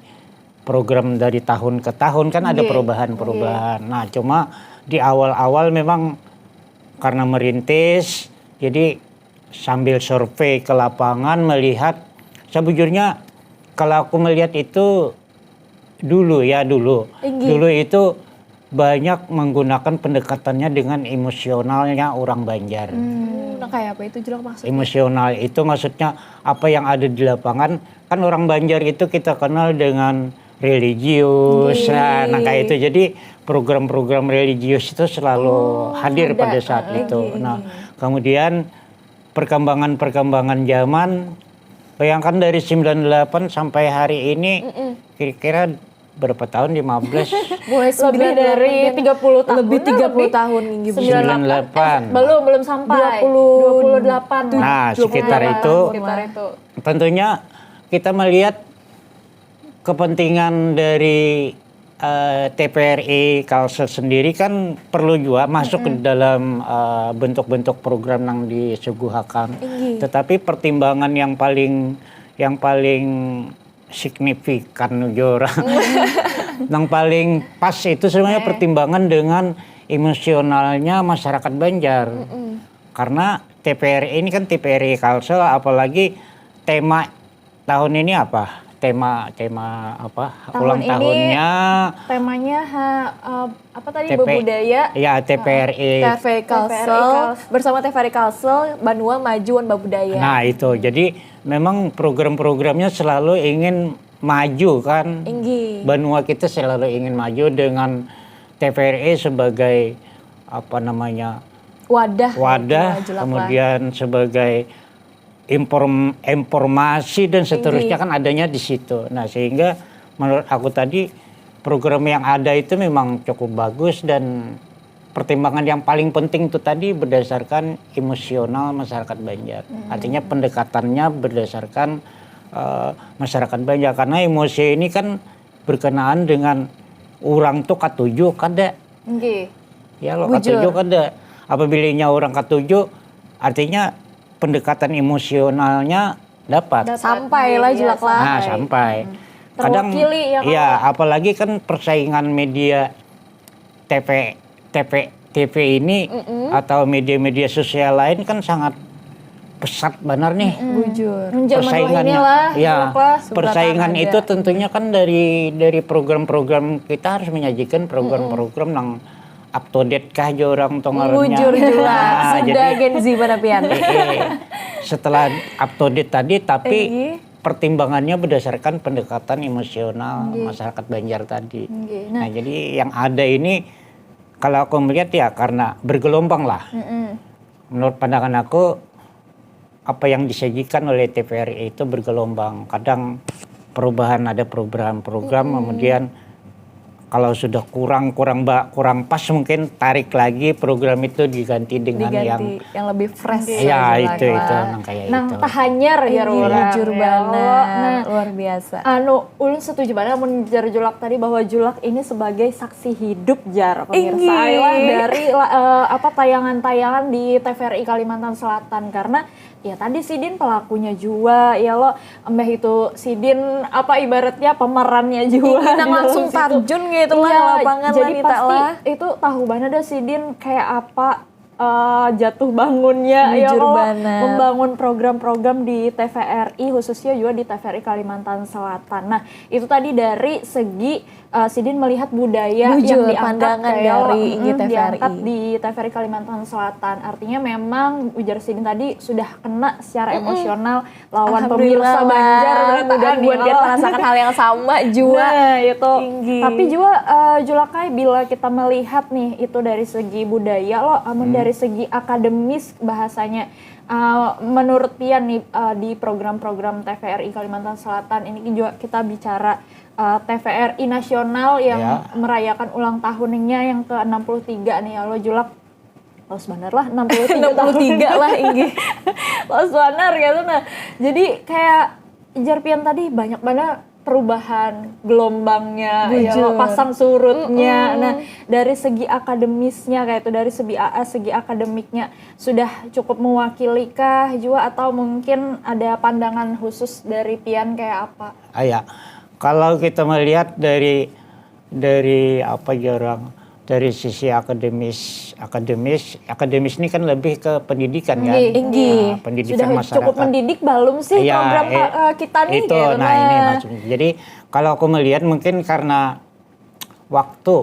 program dari tahun ke tahun kan ada Nggih, perubahan-perubahan. Nah, cuma di awal-awal memang karena merintis, jadi sambil survei ke lapangan melihat, sebujurnya kalau aku melihat itu dulu ya dulu, Inggih. Dulu itu banyak menggunakan pendekatannya dengan emosionalnya orang Banjar. Hmm, nah kayak apa itu Julak maksudnya? Emosional itu maksudnya apa yang ada di lapangan. Kan orang Banjar itu kita kenal dengan religius, nah, nah kayak itu. Jadi program-program religius itu selalu hadir ada. Pada saat Ah, itu. iya, Nah, iya. Kemudian perkembangan-perkembangan zaman, bayangkan dari sembilan delapan sampai hari ini, kira-kira berapa tahun? Lima belas. Mulai Lebih dari tiga puluh tahun. Lebih tiga puluh tahun minggu Sembilan delapan. Belum, belum sampai. Dua puluh. Dua puluh delapan. Nah, sekitar itu. Sekitar itu. Tentunya kita melihat kepentingan dari eh, T P R I Kalsel sendiri kan perlu juga masuk ke dalam eh, bentuk-bentuk program yang disuguhakan. Tetapi pertimbangan yang paling yang paling signifikan jur. Yang paling pas itu sebenarnya pertimbangan dengan emosionalnya masyarakat Banjar. Karena T P R I ini kan T P R I Kalsel, apalagi tema tahun ini apa? Tema tema apa? Ulang Tahun ini tahunnya Temanya ha, eh, apa tadi T P berbudaya. Ya, T P R I. T V Kalsel bersama T V R I Kalsel Banua Maju wan Babudaya. Nah, itu. Jadi memang program-programnya selalu ingin maju kan. Inggih. Banua kita selalu ingin maju dengan T V R I sebagai apa namanya? Wadah. Wadah, Julak lah. Kemudian sebagai inform, informasi dan seterusnya kan adanya di situ. Nah, sehingga menurut aku tadi program yang ada itu memang cukup bagus dan pertimbangan yang paling penting itu tadi berdasarkan emosional masyarakat Banjar. Artinya pendekatannya berdasarkan eh, masyarakat Banjar karena emosi ini kan berkenaan dengan orang tuh katuju kada. Nggih. Ya lo katuju kada. Apabila orang katuju, artinya pendekatan emosionalnya dapat. Sampai lah Julak lah. Nah, sampai. Terwakili, ya, ya, apalagi kan persaingan media T V, T V, T V ini atau media-media sosial lain kan sangat pesat benar nih. Bujur. Zaman Persaingannya, inilah, ya, apa, persaingan ada. Itu tentunya kan dari dari program-program kita harus menyajikan program-program yang up to date kah aja orang tuh ngarannya. Bujur Julak. Nah, Sudah jadi, Gen Z mana pian. eh, eh, setelah up to date tadi, tapi Iya. pertimbangannya berdasarkan pendekatan emosional masyarakat Banjar tadi. Nggih, Nah, jadi yang ada ini kalau aku melihat ya karena bergelombang lah. Menurut pandangan aku apa yang disajikan oleh T V R I itu bergelombang. Kadang perubahan ada perubahan program, kemudian kalau sudah kurang kurang ba- kurang pas mungkin tarik lagi program itu diganti dengan yang Diganti yang lebih fresh. ya Julak itu itu lah. nang kayak Nang itu. Tahanyar ya Iya, orang. bujur Ya, banget. nah, Luar biasa. Anu, ulun setuju banget mun jar Julak tadi bahwa Julak ini sebagai saksi hidup jar pemirsa. Inggih. Ayolah dari la- eh, apa tayangan-tayangan di T V R I Kalimantan Selatan karena ya tadi sidin pelakunya juga ya lo embah itu sidin apa ibaratnya pemerannya juga. Inggih, nang dalam langsung situ. tarjun gitu lah Iya, ke lapangan jadi wanita pasti lah. Itu tahu banget dah sidin kayak apa eh, jatuh bangunnya ya Bujur kalau banar. Membangun program-program di T V R I khususnya juga di T V R I Kalimantan Selatan. Nah, itu tadi dari segi eh, sidin melihat budaya Bujur, yang diangkat pandangan kayak lo, dari mm, I G T V R I. Diangkat di T V R I Kalimantan Selatan. Artinya memang ujar sidin tadi sudah kena secara emosional lawan Alhamdulillah pemirsa Banjar lah, berataan mudah-mudahan nih, dia lo. Merasakan hal yang sama juga. Nah, itu. Tinggi. Tapi juga eh, Julakai, bila kita melihat nih itu dari segi budaya lo, amun Hmm. dari segi akademis bahasanya eh, menurut pian nih eh, di program-program T V R I Kalimantan Selatan ini juga kita bicara eh, T V R I nasional yang Ya. Merayakan ulang tahunnya yang ke enam puluh tiga nih ya lo, Julak. Los banar lah, enam puluh tiga Enam puluh tiga tahun. Lah, inggih. Los banar gitu nah. Jadi kayak jar pian tadi banyak banget perubahan gelombangnya, ya, Bujur. Pasang surutnya. Nah, dari segi akademisnya kayak itu, dari segi segi akademiknya sudah cukup mewakili kah juga, atau mungkin ada pandangan khusus dari pian kayak apa? Ah, ya. Kalau kita melihat dari dari apa ya orang, dari sisi akademis, akademis, akademis ini kan lebih ke pendidikan kan. Inggih. Inggih. Nah, pendidikan Sudah masyarakat. Cukup mendidik belum sih Iya, program eh, eh, kita nih? Itu, Gitu. Nah, ini maksudnya. Jadi kalau aku melihat mungkin karena waktu,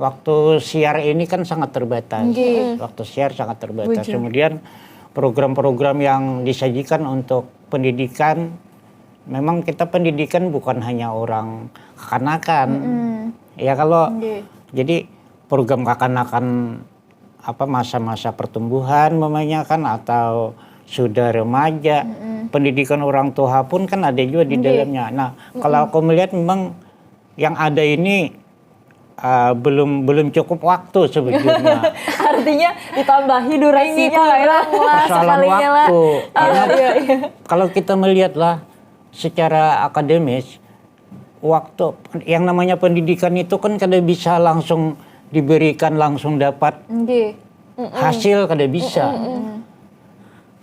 waktu siar ini kan sangat terbatas. Inggih. Waktu siar sangat terbatas. Bujur. Kemudian program-program yang disajikan untuk pendidikan, memang kita pendidikan bukan hanya orang kekanakan. Ya kalau Inggih. Jadi program kekanakan apa masa-masa pertumbuhan mamanya kan atau sudah remaja, pendidikan orang tua pun kan ada juga di Inggih. Dalamnya. Nah, kalau aku melihat memang yang ada ini uh, belum belum cukup waktu sebetulnya. Artinya ditambahi durasinya Kurang lah. Lah, Persoalan sekalinya lah. Waktu. Karena Iya, iya. Kalau kita melihat lah secara akademis, waktu yang namanya pendidikan itu kan kada bisa langsung diberikan, langsung dapat Inggih. Hasil kada bisa.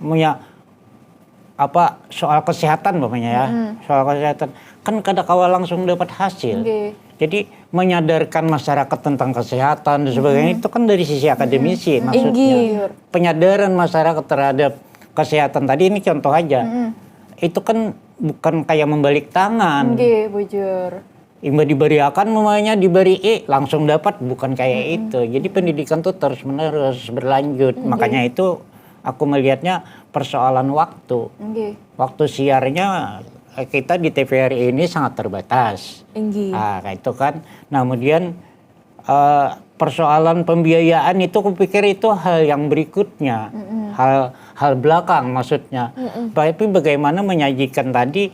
Punya apa soal kesehatan umpamanya ya, soal kesehatan kan kada kawa langsung dapat hasil. Inggih. Jadi menyadarkan masyarakat tentang kesehatan dan sebagainya itu kan dari sisi akademisi maksudnya. Inggih. Penyadaran masyarakat terhadap kesehatan tadi ini contoh aja. Itu kan bukan kayak membalik tangan. Inggih, bujur. Imbah dibariakan mamanya dibari langsung dapat, bukan kayak itu. Jadi pendidikan tuh terus menerus berlanjut. Makanya itu aku melihatnya persoalan waktu. Inggih. Waktu siarnya eh, kita di T V R I ini sangat terbatas. Inggih. Ah, kayak itu kan. Nah, kemudian eh, persoalan pembiayaan itu kupikir itu hal yang berikutnya, hal hal belakang maksudnya. Tapi bagaimana menyajikan tadi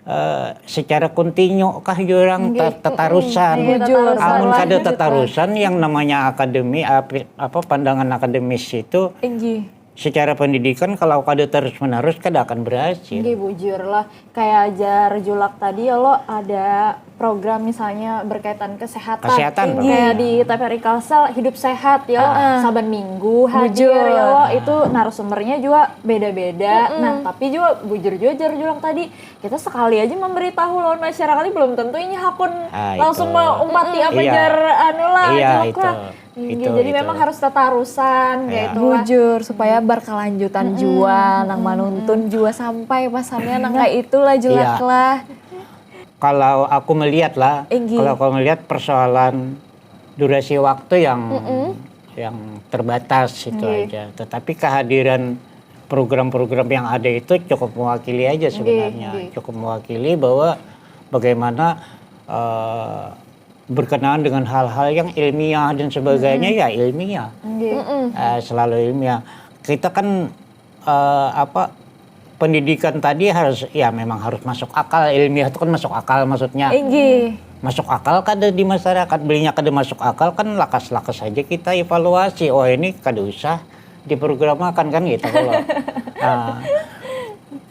eh, secara kontinu kah orang Nggih. ter- tetarusan. Nggih, tetarusan. Amun Wah, kada gitu. Tetarusan yang namanya akademi apa, apa pandangan akademis itu Inggih. secara pendidikan kalau kada terus menerus kada akan berhasil. Nggih, bujur lah. Kayak jar Julak tadi ya lo ada program misalnya berkaitan kesehatan. Kesehatan, Kayak di T V R I Kalsel hidup sehat ya. Saban minggu hadir Bujur. Ya lo itu narasumbernya juga beda-beda. Nah, tapi juga bujur juga jar Julak tadi, kita sekali aja memberitahu lawan masyarakat ini belum tentu ini hakun Ah, langsung itu. maumpati apa Iya. jar anu lah Iya, Julak itu. lah. Itu, Jadi itu. Memang harus tetarusan Iya. Kayak itulah. Bujur supaya berkelanjutan jua, nang manuntun jua sampai pasannya nang kayak itulah Julak Iya. Lah. Kalau aku melihat lah, Inggih. Kalau aku melihat persoalan durasi waktu yang yang terbatas itu Inggih. Aja. Tetapi kehadiran program-program yang ada itu cukup mewakili aja sebenarnya, Inggih. Cukup mewakili bahwa bagaimana eh, berkenaan dengan hal-hal yang ilmiah dan sebagainya ya ilmiah. Nggih. Eh, selalu ilmiah. Kita kan eh, apa pendidikan tadi harus ya memang harus masuk akal, ilmiah itu kan masuk akal maksudnya. Inggih. Masuk akal kada di masyarakat, belinya kada masuk akal kan lakas-lakas saja kita evaluasi. Oh ini kada usah diprogramakan kan gitu kalau. Nah,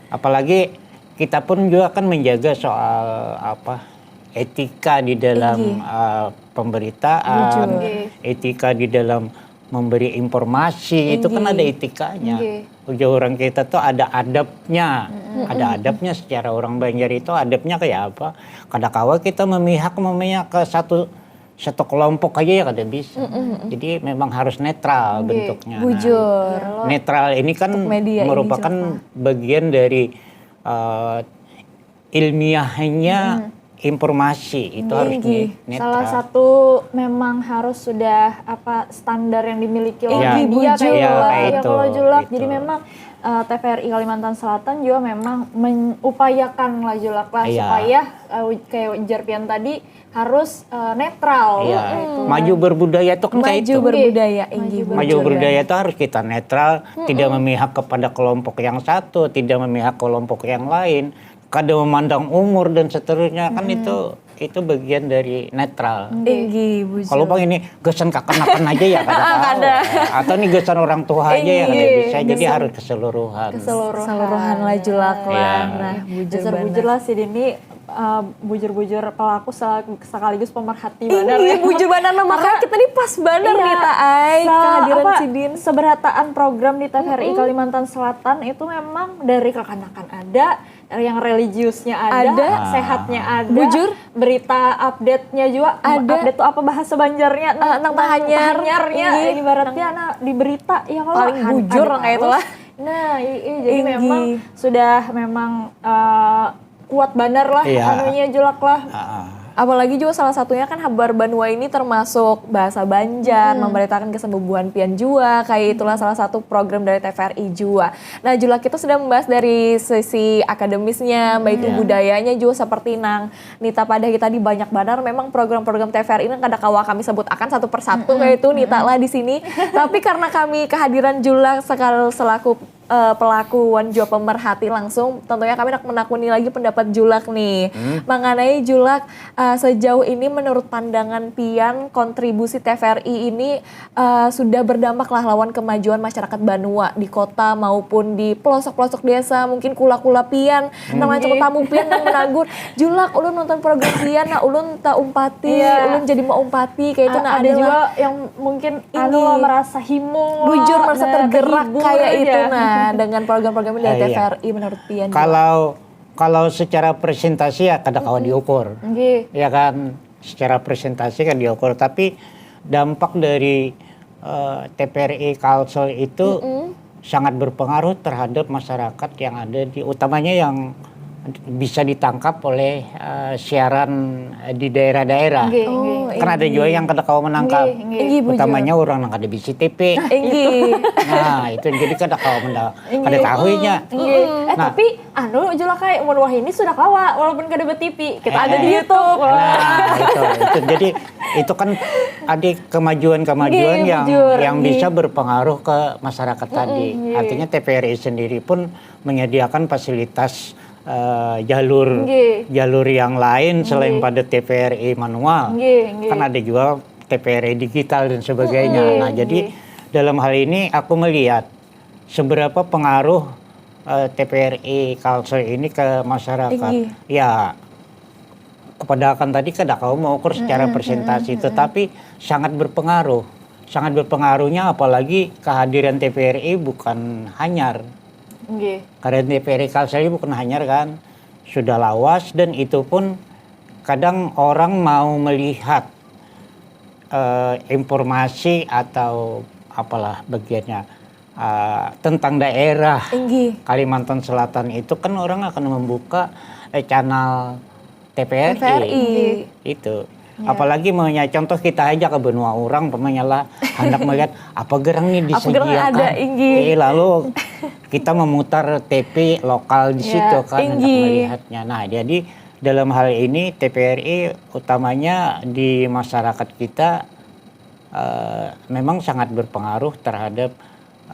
apalagi kita pun juga kan menjaga soal apa etika di dalam Inggih. eh, pemberitaan, Bujur. Nggih. Etika di dalam memberi informasi itu kan Inggih. Ada etikanya. Nggih. Ujar orang kita tuh ada adabnya, ada adabnya secara orang Banjar itu adabnya kayak apa? Kada kawa kita memihak memihak ke satu satu kelompok aja ya kada bisa. Jadi memang harus netral bentuknya. Nah, Bujur. netral ini kan Untuk media ini, merupakan bagian dari eh, ilmiahnya informasi itu harus Inggih. di- netral. Salah satu memang harus sudah apa standar yang dimiliki oleh Iya. media Bujur. kayak Iya, gitu lah, kayak ya itu, kalau Julak. gitu. Jadi memang eh, T V R I Kalimantan Selatan juga memang mengupayakan lah Julak lah Iya. supaya eh, kayak ujar pian tadi harus eh, netral. Iya. Gitu. Maju berbudaya itu kan kayak Maju itu. Berbudaya, inggih, Maju Maju bujur. berbudaya itu harus kita netral, tidak memihak kepada kelompok yang satu, tidak memihak kelompok yang lain, kada memandang umur dan seterusnya kan itu itu bagian dari netral. Inggih, bujur. Kalau bang ini gasan kakanakan aja ya kada tahu. Atau nih gasan orang tua aja ya kada Inggih, bisa. Jadi gasan- harus keseluruhan. Keseluruhan. Keseluruhan lah Julak lah. Iya. Nah, bujur Dasar banar. Bujur lah sih ini eh, bujur-bujur pelaku sel- sekaligus pemerhati banar Inggih, ya. bujur banar, nah, makanya kita ini pas banar Iya. nih, Ta ai, Se- kehadiran apa, sidin. Seberataan program di T V R I Kalimantan Selatan itu memang dari kekanakan ada, yang religiusnya ada, Ada. sehatnya ada, Bujur. Berita update-nya juga Ada. Update tuh apa bahasa Banjarnya? Ah, nang tahanyar. Tahanyarnya, Inggih. Ibaratnya nah, di berita ya kalau Paling bujur lah kayak itulah. Nah, iya, jadi Inggih. memang sudah memang eh, kuat banar lah Iya. Anunya Julak lah. Ah, ah. Apalagi juga salah satunya kan Habar Banua ini termasuk bahasa Banjar, memberitakan kesembuhan pian jua, kayak itulah salah satu program dari T V R I jua. Nah, Julak kita sudah membahas dari sisi akademisnya, baik itu Iya. budayanya juga seperti nang Nita padahi tadi banyak banar memang program-program T V R I ini kada kawa kami sebut akan satu persatu kayak itu Nita lah di sini. Tapi karena kami kehadiran Julak sekal- selaku eh, pelaku wan jua pemerhati langsung, tentunya kami nak menakuni lagi pendapat Julak nih. Mengenai Julak, eh, sejauh ini menurut pandangan pian kontribusi T V R I ini eh, sudah berdampak lah lawan kemajuan masyarakat banua di kota maupun di pelosok-pelosok desa, mungkin kula-kula pian, termasuk tamu pian nang menagur, Julak ulun nonton program pian, nah ulun taumpati, Iya. ulun jadi maumpati, kayak itu nah ada adalah juga yang mungkin anu Ini. lah merasa himung Bujur lah, merasa nah, tergerak terhibur kayak aja. Itu nah dengan program-program dari Ah, iya. T V R I menurut pian. Kalau kalau secara presentasi ya kada kawa diukur. Nggih. Ya kan, secara presentasi kan diukur, tapi dampak dari eh, T V R I Kalsel itu sangat berpengaruh terhadap masyarakat yang ada di, utamanya yang bisa ditangkap oleh eh, siaran di daerah-daerah. Nggih, Oh, nggih. Kan ada juga yang kada kawa menangkap. Nggih, nggih. Inggih, bujur. Utamanya orang yang kada bisi T V. Inggih. Nah, itu jadi kada kawa menda- kada tahu inya. Nggih. Eh, Nah. Tapi anu Julak ai, mun wahini sudah kawa walaupun kada be-T V. Kita ada di Eh. YouTube. Wah. Nah, itu, itu. Jadi itu kan ada kemajuan-kemajuan Nggih, yang bujur, yang nggih. Bisa berpengaruh ke masyarakat tadi. nggih. Artinya T V R I sendiri pun menyediakan fasilitas eh, jalur Nggih. jalur yang lain selain pada T V R I manual. Nggih, nggih. Kan ada juga T V R I digital dan sebagainya. Nggih, Nah, jadi nggih. Dalam hal ini aku melihat seberapa pengaruh eh, T V R I Kalsel ini ke masyarakat. Inggih. Ya, kepada akan tadi kada kawa mengukur secara presentasi, tetapi sangat berpengaruh. Sangat berpengaruhnya apalagi kehadiran T V R I bukan hanyar. Nggih. Kehadiran T V R I Kalsel ini bukan hanyar kan, sudah lawas dan itu pun kadang orang mau melihat eh, informasi atau apalah bagiannya eh, tentang daerah Inggih. Kalimantan Selatan itu kan orang akan membuka eh, channel T V R I. T V R I. Itu. Apalagi maunya contoh kita aja ke benua orang, pemanya lah hendak melihat apa gerang nih Apa gerang disajiakan. ada, inggih. Eh, lalu kita memutar T V lokal di Ya, situ kan hendak inggih. Melihatnya. Nah, jadi dalam hal ini T V R I utamanya di masyarakat kita eh, memang sangat berpengaruh terhadap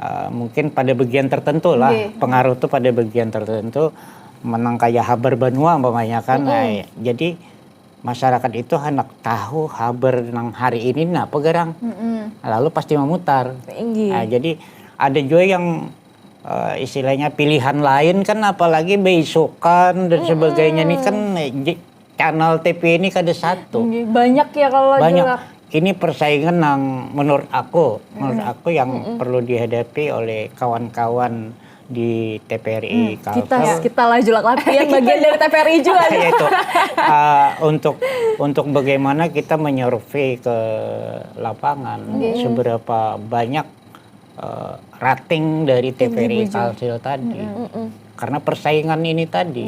eh, mungkin pada bagian tertentu lah. Nggih. Pengaruh tuh pada bagian tertentu menang kaya habar banua umpamanya kan. Nah, jadi masyarakat itu hendak tahu habar nang hari ini napa gerang. Lalu pasti memutar. Inggih. Nah, jadi ada juga yang eh, istilahnya pilihan lain kan apalagi beisukan dan sebagainya ini kan eh, j- channel T V ini kada satu. Nggih, banyak ya kalau Banyak. Julak. Ini persaingan yang menurut aku, menurut aku yang perlu dihadapi oleh kawan-kawan di T V R I Kita Kalsel. kita lah Julak lah pian bagian dari T V R I juga. Yaitu eh, untuk untuk bagaimana kita menyurvei ke lapangan, seberapa banyak eh, rating dari T V R I Kalsel tadi. Karena persaingan ini tadi.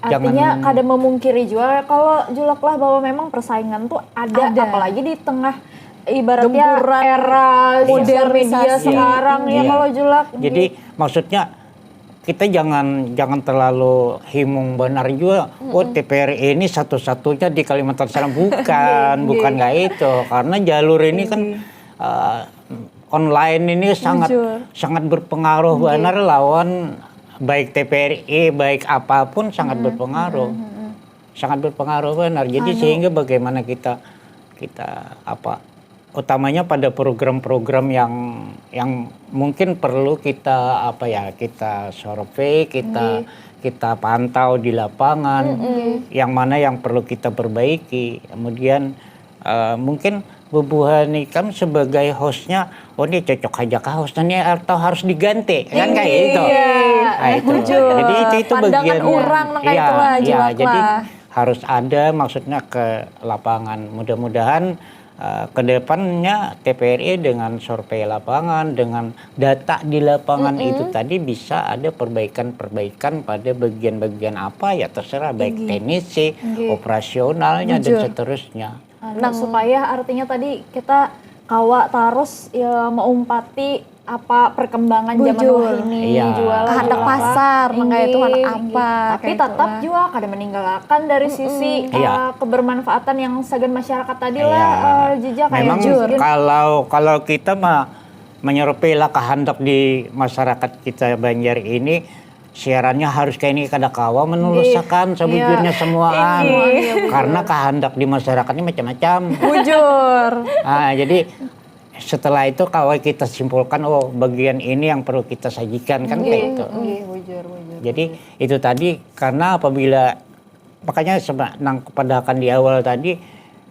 Artinya kada memungkiri juga kalau Julak lah bahwa memang persaingan tuh ada, ada, apalagi di tengah ibaratnya Gempuran era sosial media sekarang ya, kalau Julak. Jadi maksudnya kita jangan jangan terlalu himung benar juga. Oh, T V R I ini satu-satunya di Kalimantan Selatan, bukan, bukan kayak itu. Karena jalur ini kan uh, online ini sangat Jujur. sangat berpengaruh benar lawan baik T V R I, baik apapun sangat berpengaruh. Sangat berpengaruh benar. Jadi sehingga bagaimana kita kita apa utamanya pada program-program yang yang mungkin perlu kita apa ya kita survei, kita kita pantau di lapangan, yang mana yang perlu kita perbaiki. Kemudian uh, mungkin bubuhan ikam sebagai hostnya, oh ini cocok aja kah hostnya atau harus diganti, kan kayak itu. Nah, itu. Jadi itu itu bagiannya. Orang nang kayak itulah, ya, jadi harus ada maksudnya ke lapangan. Mudah-mudahan uh, ke depannya T V R I dengan survei lapangan, dengan data di lapangan mm -hmm. itu tadi bisa ada perbaikan-perbaikan pada bagian-bagian apa ya terserah, baik mm -hmm. teknisi, mm -hmm. operasionalnya Bujur. dan seterusnya. Nah, supaya artinya tadi kita kawa terus ya meumpati apa perkembangan zaman wahini iya. jual kehendak pasar makanya itu anak apa tapi tetap juga kada meninggalkan dari mm -mm. sisi iya. uh, kebermanfaatan yang sagan masyarakat tadi iya. lah uh, jejak memang jujur. kalau kalau kita mah menyerupai lah kehendak di masyarakat kita Banjar ini siarannya harus kayak ini kada kawa menulusakan iya. sebujurnya iya. semuaan iya. karena kehendak di masyarakat ini macam-macam bujur nah, jadi setelah itu kalau kita simpulkan oh bagian ini yang perlu kita sajikan kan kayak itu. Jadi itu tadi karena apabila makanya nang kepada akan di awal tadi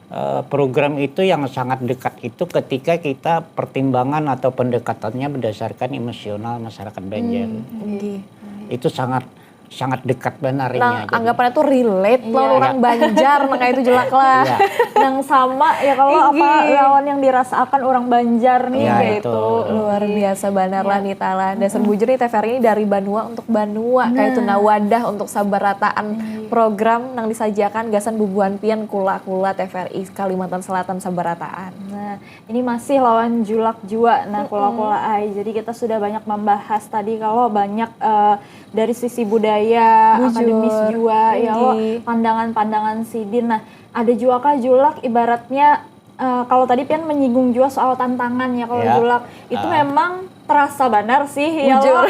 eh, program itu yang sangat dekat itu ketika kita pertimbangan atau pendekatannya berdasarkan emosional masyarakat Banjar. Hmm, okay. Itu sangat sangat dekat benar nah, anggapannya tuh relate yeah. orang Banjar nah itu jelak lah yeah. yang sama ya kalau apa lawan yang dirasakan orang Banjar nih yeah, gitu itu. Luar biasa benar yeah. lah Nita lah dasar yeah. bujur nih T V R I ini dari banua untuk banua yeah. kayak itu nah wadah untuk sabarataan yeah. program yang disajikan gasan bubuhan pian kula-kula T V R I Kalimantan Selatan sabarataan nah ini masih lawan julak jua nah kula-kula ai jadi kita sudah banyak membahas tadi kalau banyak uh, dari sisi budaya Bujur. akademis jua ya lo pandangan-pandangan sidin nah ada juga kah julak ibaratnya uh, kalau tadi pian menyinggung juga soal tantangan ya kalau ya. julak itu uh. memang terasa benar sih ya lo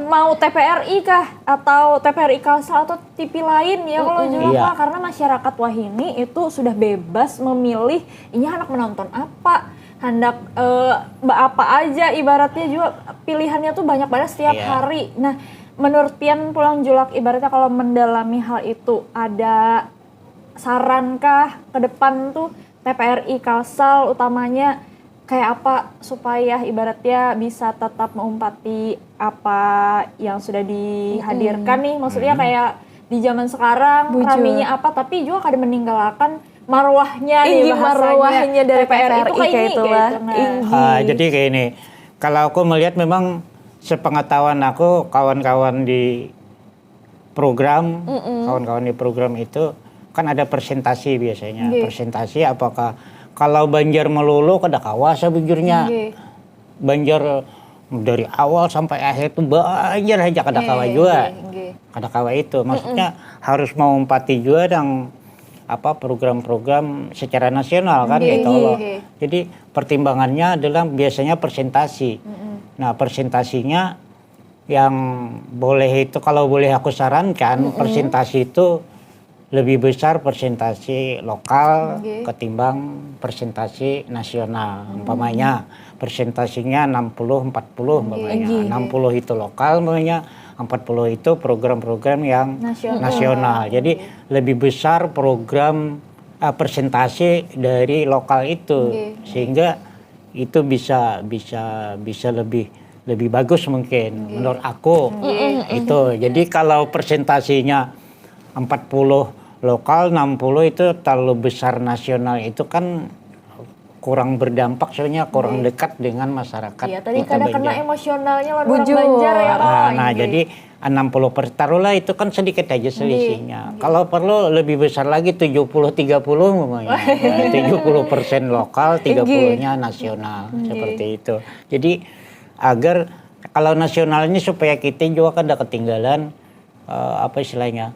mau T P R I kah atau T P R I Kalsel atau T V lain ya kalau mm -mm. julak iya. karena masyarakat wahini itu sudah bebas memilih ini anak menonton apa hendak uh, apa aja ibaratnya juga pilihannya tuh banyak banget setiap yeah. hari. Nah, menurut pian pulang julak ibaratnya kalau mendalami hal itu ada sarankah ke depan tuh T P R I Kalsel utamanya kayak apa supaya ibaratnya bisa tetap meumpati apa yang sudah dihadirkan mm -hmm. nih maksudnya mm -hmm. kayak di zaman sekarang Bujur. raminya apa tapi juga kada meninggalkan marwahnya nih Inggi bahasanya. marwahnya dari T P R I itu kayak ini, itulah. Kayak itu, nah. Inggi. Ah, jadi kayak ini, kalau aku melihat memang sepengetahuan aku kawan-kawan di program, mm -mm. kawan-kawan di program itu kan ada presentasi biasanya. Gih. Presentasi apakah kalau Banjar melulu kada kawa sebujurnya. Gih. Banjar dari awal sampai akhir tuh banjir aja kada kawa juga. Kada kawa itu. Maksudnya harus meumpati juga dang apa program-program secara nasional kan gitu loh. Jadi pertimbangannya adalah biasanya presentasi. Nah, presentasinya yang boleh itu kalau boleh aku sarankan presentasi itu lebih besar persentase lokal okay. ketimbang persentase nasional. Hmm. Umpamanya persentasinya enam puluh empat puluh okay. umpamanya. Okay. enam puluh itu lokal umpamanya, empat puluh itu program-program yang nasional. nasional. Jadi okay. lebih besar program uh, persentase dari lokal itu okay. sehingga itu bisa bisa bisa lebih lebih bagus mungkin okay. menurut aku. Okay. Itu. Jadi kalau persentasinya empat puluh lokal enam puluh itu terlalu besar, nasional itu kan kurang berdampak, soalnya kurang dekat dengan masyarakat. Iya, tadi Kota kada kena Banjar. Emosionalnya lawan orang Bujur. Banjar ya. Ah, Oh, nah, iya. Jadi enam puluh persen, taruhlah itu kan sedikit aja selisihnya. Kalau perlu lebih besar lagi, tujuh puluh tiga puluh umpamanya. Nah, tujuh puluh persen lokal, tiga puluh-nya nasional, seperti itu. Jadi agar kalau nasional ini supaya kita juga kada ketinggalan, eh, apa istilahnya,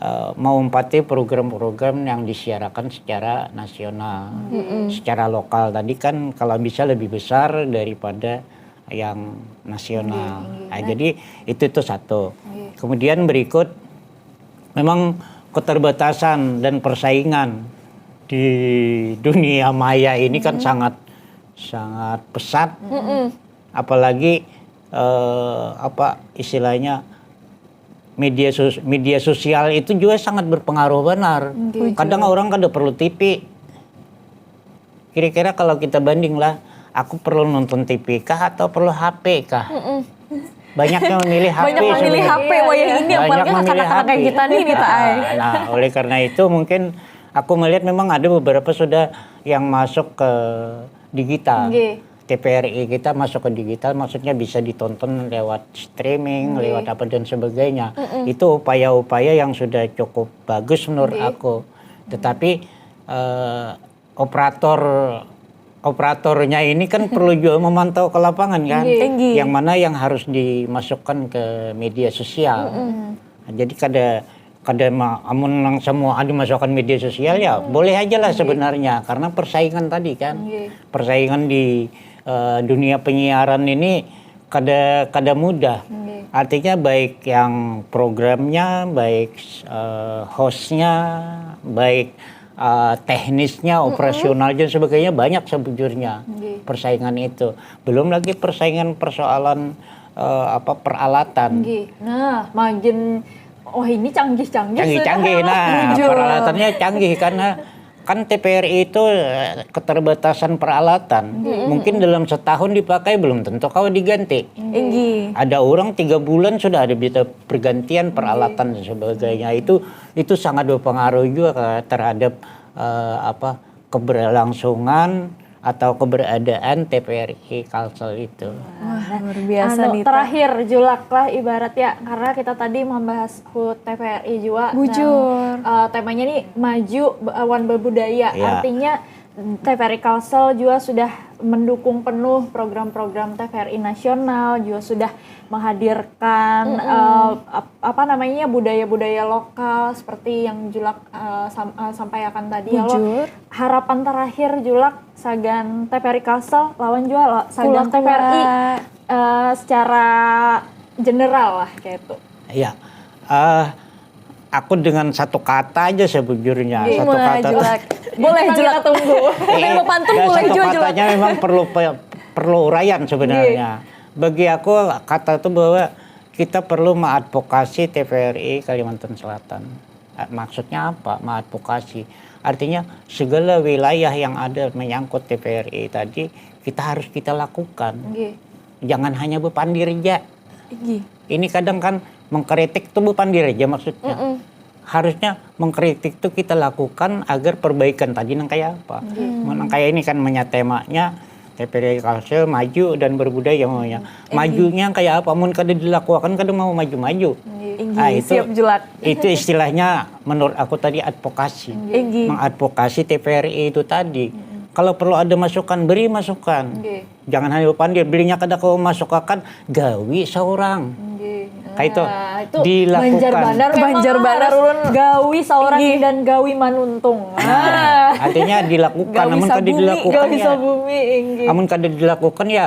eh, maumpati program-program yang disiarakan secara nasional. Secara lokal tadi kan kalau bisa lebih besar daripada yang nasional. Nah, jadi itu itu satu. Kemudian berikut, memang keterbatasan dan persaingan di dunia maya ini kan sangat sangat pesat. Apalagi, eh, apa istilahnya, media sos- media sosial itu juga sangat berpengaruh benar. Kadang orang kada perlu T V. Kira-kira kalau kita banding lah, aku perlu nonton T V kah atau perlu H P kah? Banyak yang memilih H P. Banyak memilih Sebenarnya. H P wayah ini, Banyak apalagi masa memilih kanak-kanak H P. Kayak kita nih, Nita, ay. Nah, oleh karena itu mungkin aku melihat memang ada beberapa sudah yang masuk ke digital. T V R I kita masuk ke digital, maksudnya bisa ditonton lewat streaming, lewat apa dan sebagainya. Itu upaya-upaya yang sudah cukup bagus menurut aku. Tetapi eh, operator operatornya ini kan perlu juga memantau ke lapangan kan. Yang mana yang harus dimasukkan ke media sosial. Nah, jadi kada kada ma- amun nang semua dimasukkan media sosial ya boleh aja lah sebenarnya karena persaingan tadi kan. Persaingan di eh, dunia penyiaran ini kada kada mudah. Artinya baik yang programnya, baik eh, hostnya, baik eh, teknisnya, operasional dan sebagainya banyak sebujurnya persaingan itu. Belum lagi persaingan persoalan eh, apa peralatan. Nah, makin wah ini canggih-canggih. Canggih-canggih, nah peralatannya canggih karena kan T V R I itu eh, keterbatasan peralatan. Mungkin dalam setahun dipakai belum tentu kawa diganti. Inggih. Ada orang tiga bulan sudah ada bisa pergantian peralatan dan sebagainya. Itu itu sangat berpengaruh juga ke- terhadap eh, apa keberlangsungan atau keberadaan T V R I Kalsel itu. Wah, luar biasa Anu, nih. Terakhir julak lah ibarat ya karena kita tadi membahas hut T V R I juga. Bujur. Nah, eh, temanya nih maju be- wan berbudaya. Ya. Artinya T V R I Kalsel juga sudah mendukung penuh program-program T V R I nasional, juga sudah menghadirkan eh, ap- apa namanya budaya-budaya lokal seperti yang julak eh, sam- eh, sampaikan tadi. Lalu Bujur. Harapan terakhir julak sagan T V R I Kalsel lawan juga lo- sagan Kula-kula. T V R I eh, secara general lah kayak itu. Ya, eh, aku dengan satu kata aja sebujurnya. Satu Mulai kata. julak. Boleh Kita julak. Tunggu. Boleh mau pantun Ya, boleh satu juga julak. Katanya memang perlu pe- perlu uraian sebenarnya. Bagi aku kata itu bahwa kita perlu mengadvokasi T V R I Kalimantan Selatan. Eh, Maksudnya apa? Mengadvokasi. Artinya segala wilayah yang ada menyangkut T V R I tadi kita harus kita lakukan. Nggih. Jangan hanya bepandir aja. Inggih. Ini kadang kan mengkritik tuh bepandir aja maksudnya. Harusnya mengkritik tuh kita lakukan agar perbaikan tadi nang kayak apa. Mau nang kayak ini kan menyatemanya T V R I Kalsel maju dan berbudaya maunya. Majunya kayak apa? Mun kada dilakukan kada mau maju-maju. Inggih, Ah, itu, siap julak. Itu istilahnya menurut aku tadi advokasi. Inggih. Mengadvokasi T V R I itu tadi. Kalau perlu ada masukan, beri masukan. Nggih. Jangan hanya bepandir, belinya kada kau masuk akan gawi seorang. Nggih. Kayak itu Nah, itu dilakukan. Banjar banar memang Banjar banar. harus gawi seorang Inggih. Dan gawi manuntung. Nah, artinya dilakukan, Gawi namun kada sabumi, dilakukan Gawi ya. Sabumi inggih. Amun kada dilakukan ya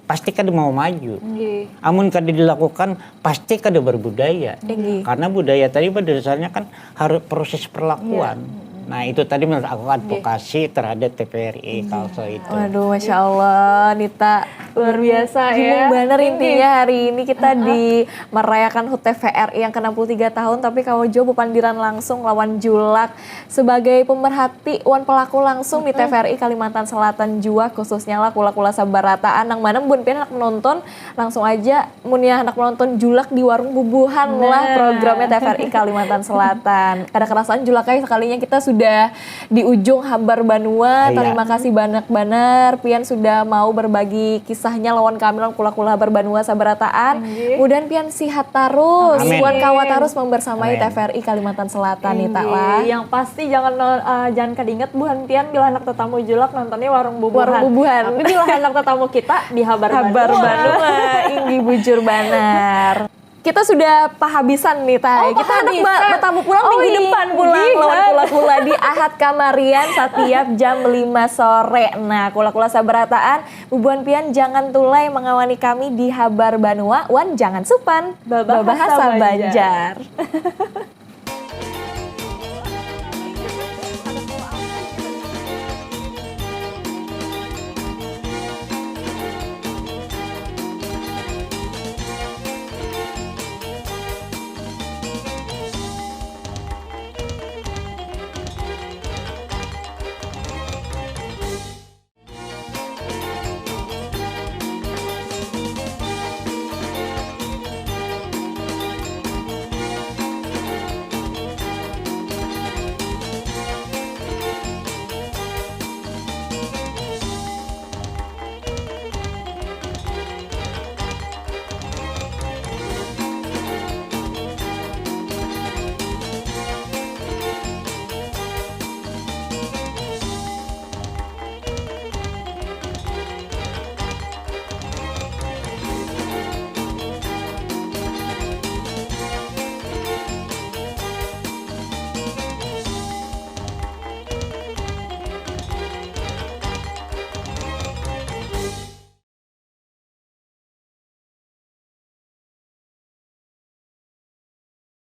pasti kada mau maju. Nggih. Amun kada dilakukan pasti kada berbudaya. Inggih. Karena budaya tadi pada dasarnya kan harus proses perlakuan. Nah itu tadi menurut aku advokasi terhadap T V R I Kalsel itu. Waduh, masya Allah, Nita. Luar biasa Gimana ya. Bener intinya hari ini kita di merayakan HUT TVRI yang ke enam puluh tiga tahun, tapi kawa jua bepandiran langsung lawan Julak sebagai pemerhati wan pelaku langsung di TVRI Kalimantan Selatan jua, khususnya lah kula-kula sabarataan. Nang mana mun pian handak menonton, langsung aja mun ya handak menonton Julak di warung bubuhan lah Nah. Programnya TVRI Kalimantan Selatan. Kada kerasaan Julak ai, sekalinya kita sudah di ujung Habar Banua. Iya. Terima kasih banyak banar pian sudah mau berbagi kisahnya lawan kami, lawan kula-kula Habar Banua sabarataan. Inggih. Mudahan pian sihat tarus Amin. wan kawa tarus membersamai Amin. TVRI Kalimantan Selatan nih, tak Inggih. lah. Yang pasti jangan no- eh, jangan kada ingat buhan pian bila handak tetamu Julak nontonnya warung bubuhan. Warung bubuhan. Tapi bila handak tetamu kita di Habar, Habar Banua. Banua, inggih bujur banar. Kita sudah pahabisan nih, Tay. Oh, Kita handak pahabisan. ba- bertamu pulang Oh, minggu depan pulang inggih. Lawan kula-kula di Ahad kamarian setiap jam lima sore. Nah, kula-kula sabarataan, bubuhan pian jangan tulai mengawani kami di Habar Banua wan jangan supan Babahasa Babahasa Banjar. Banjar.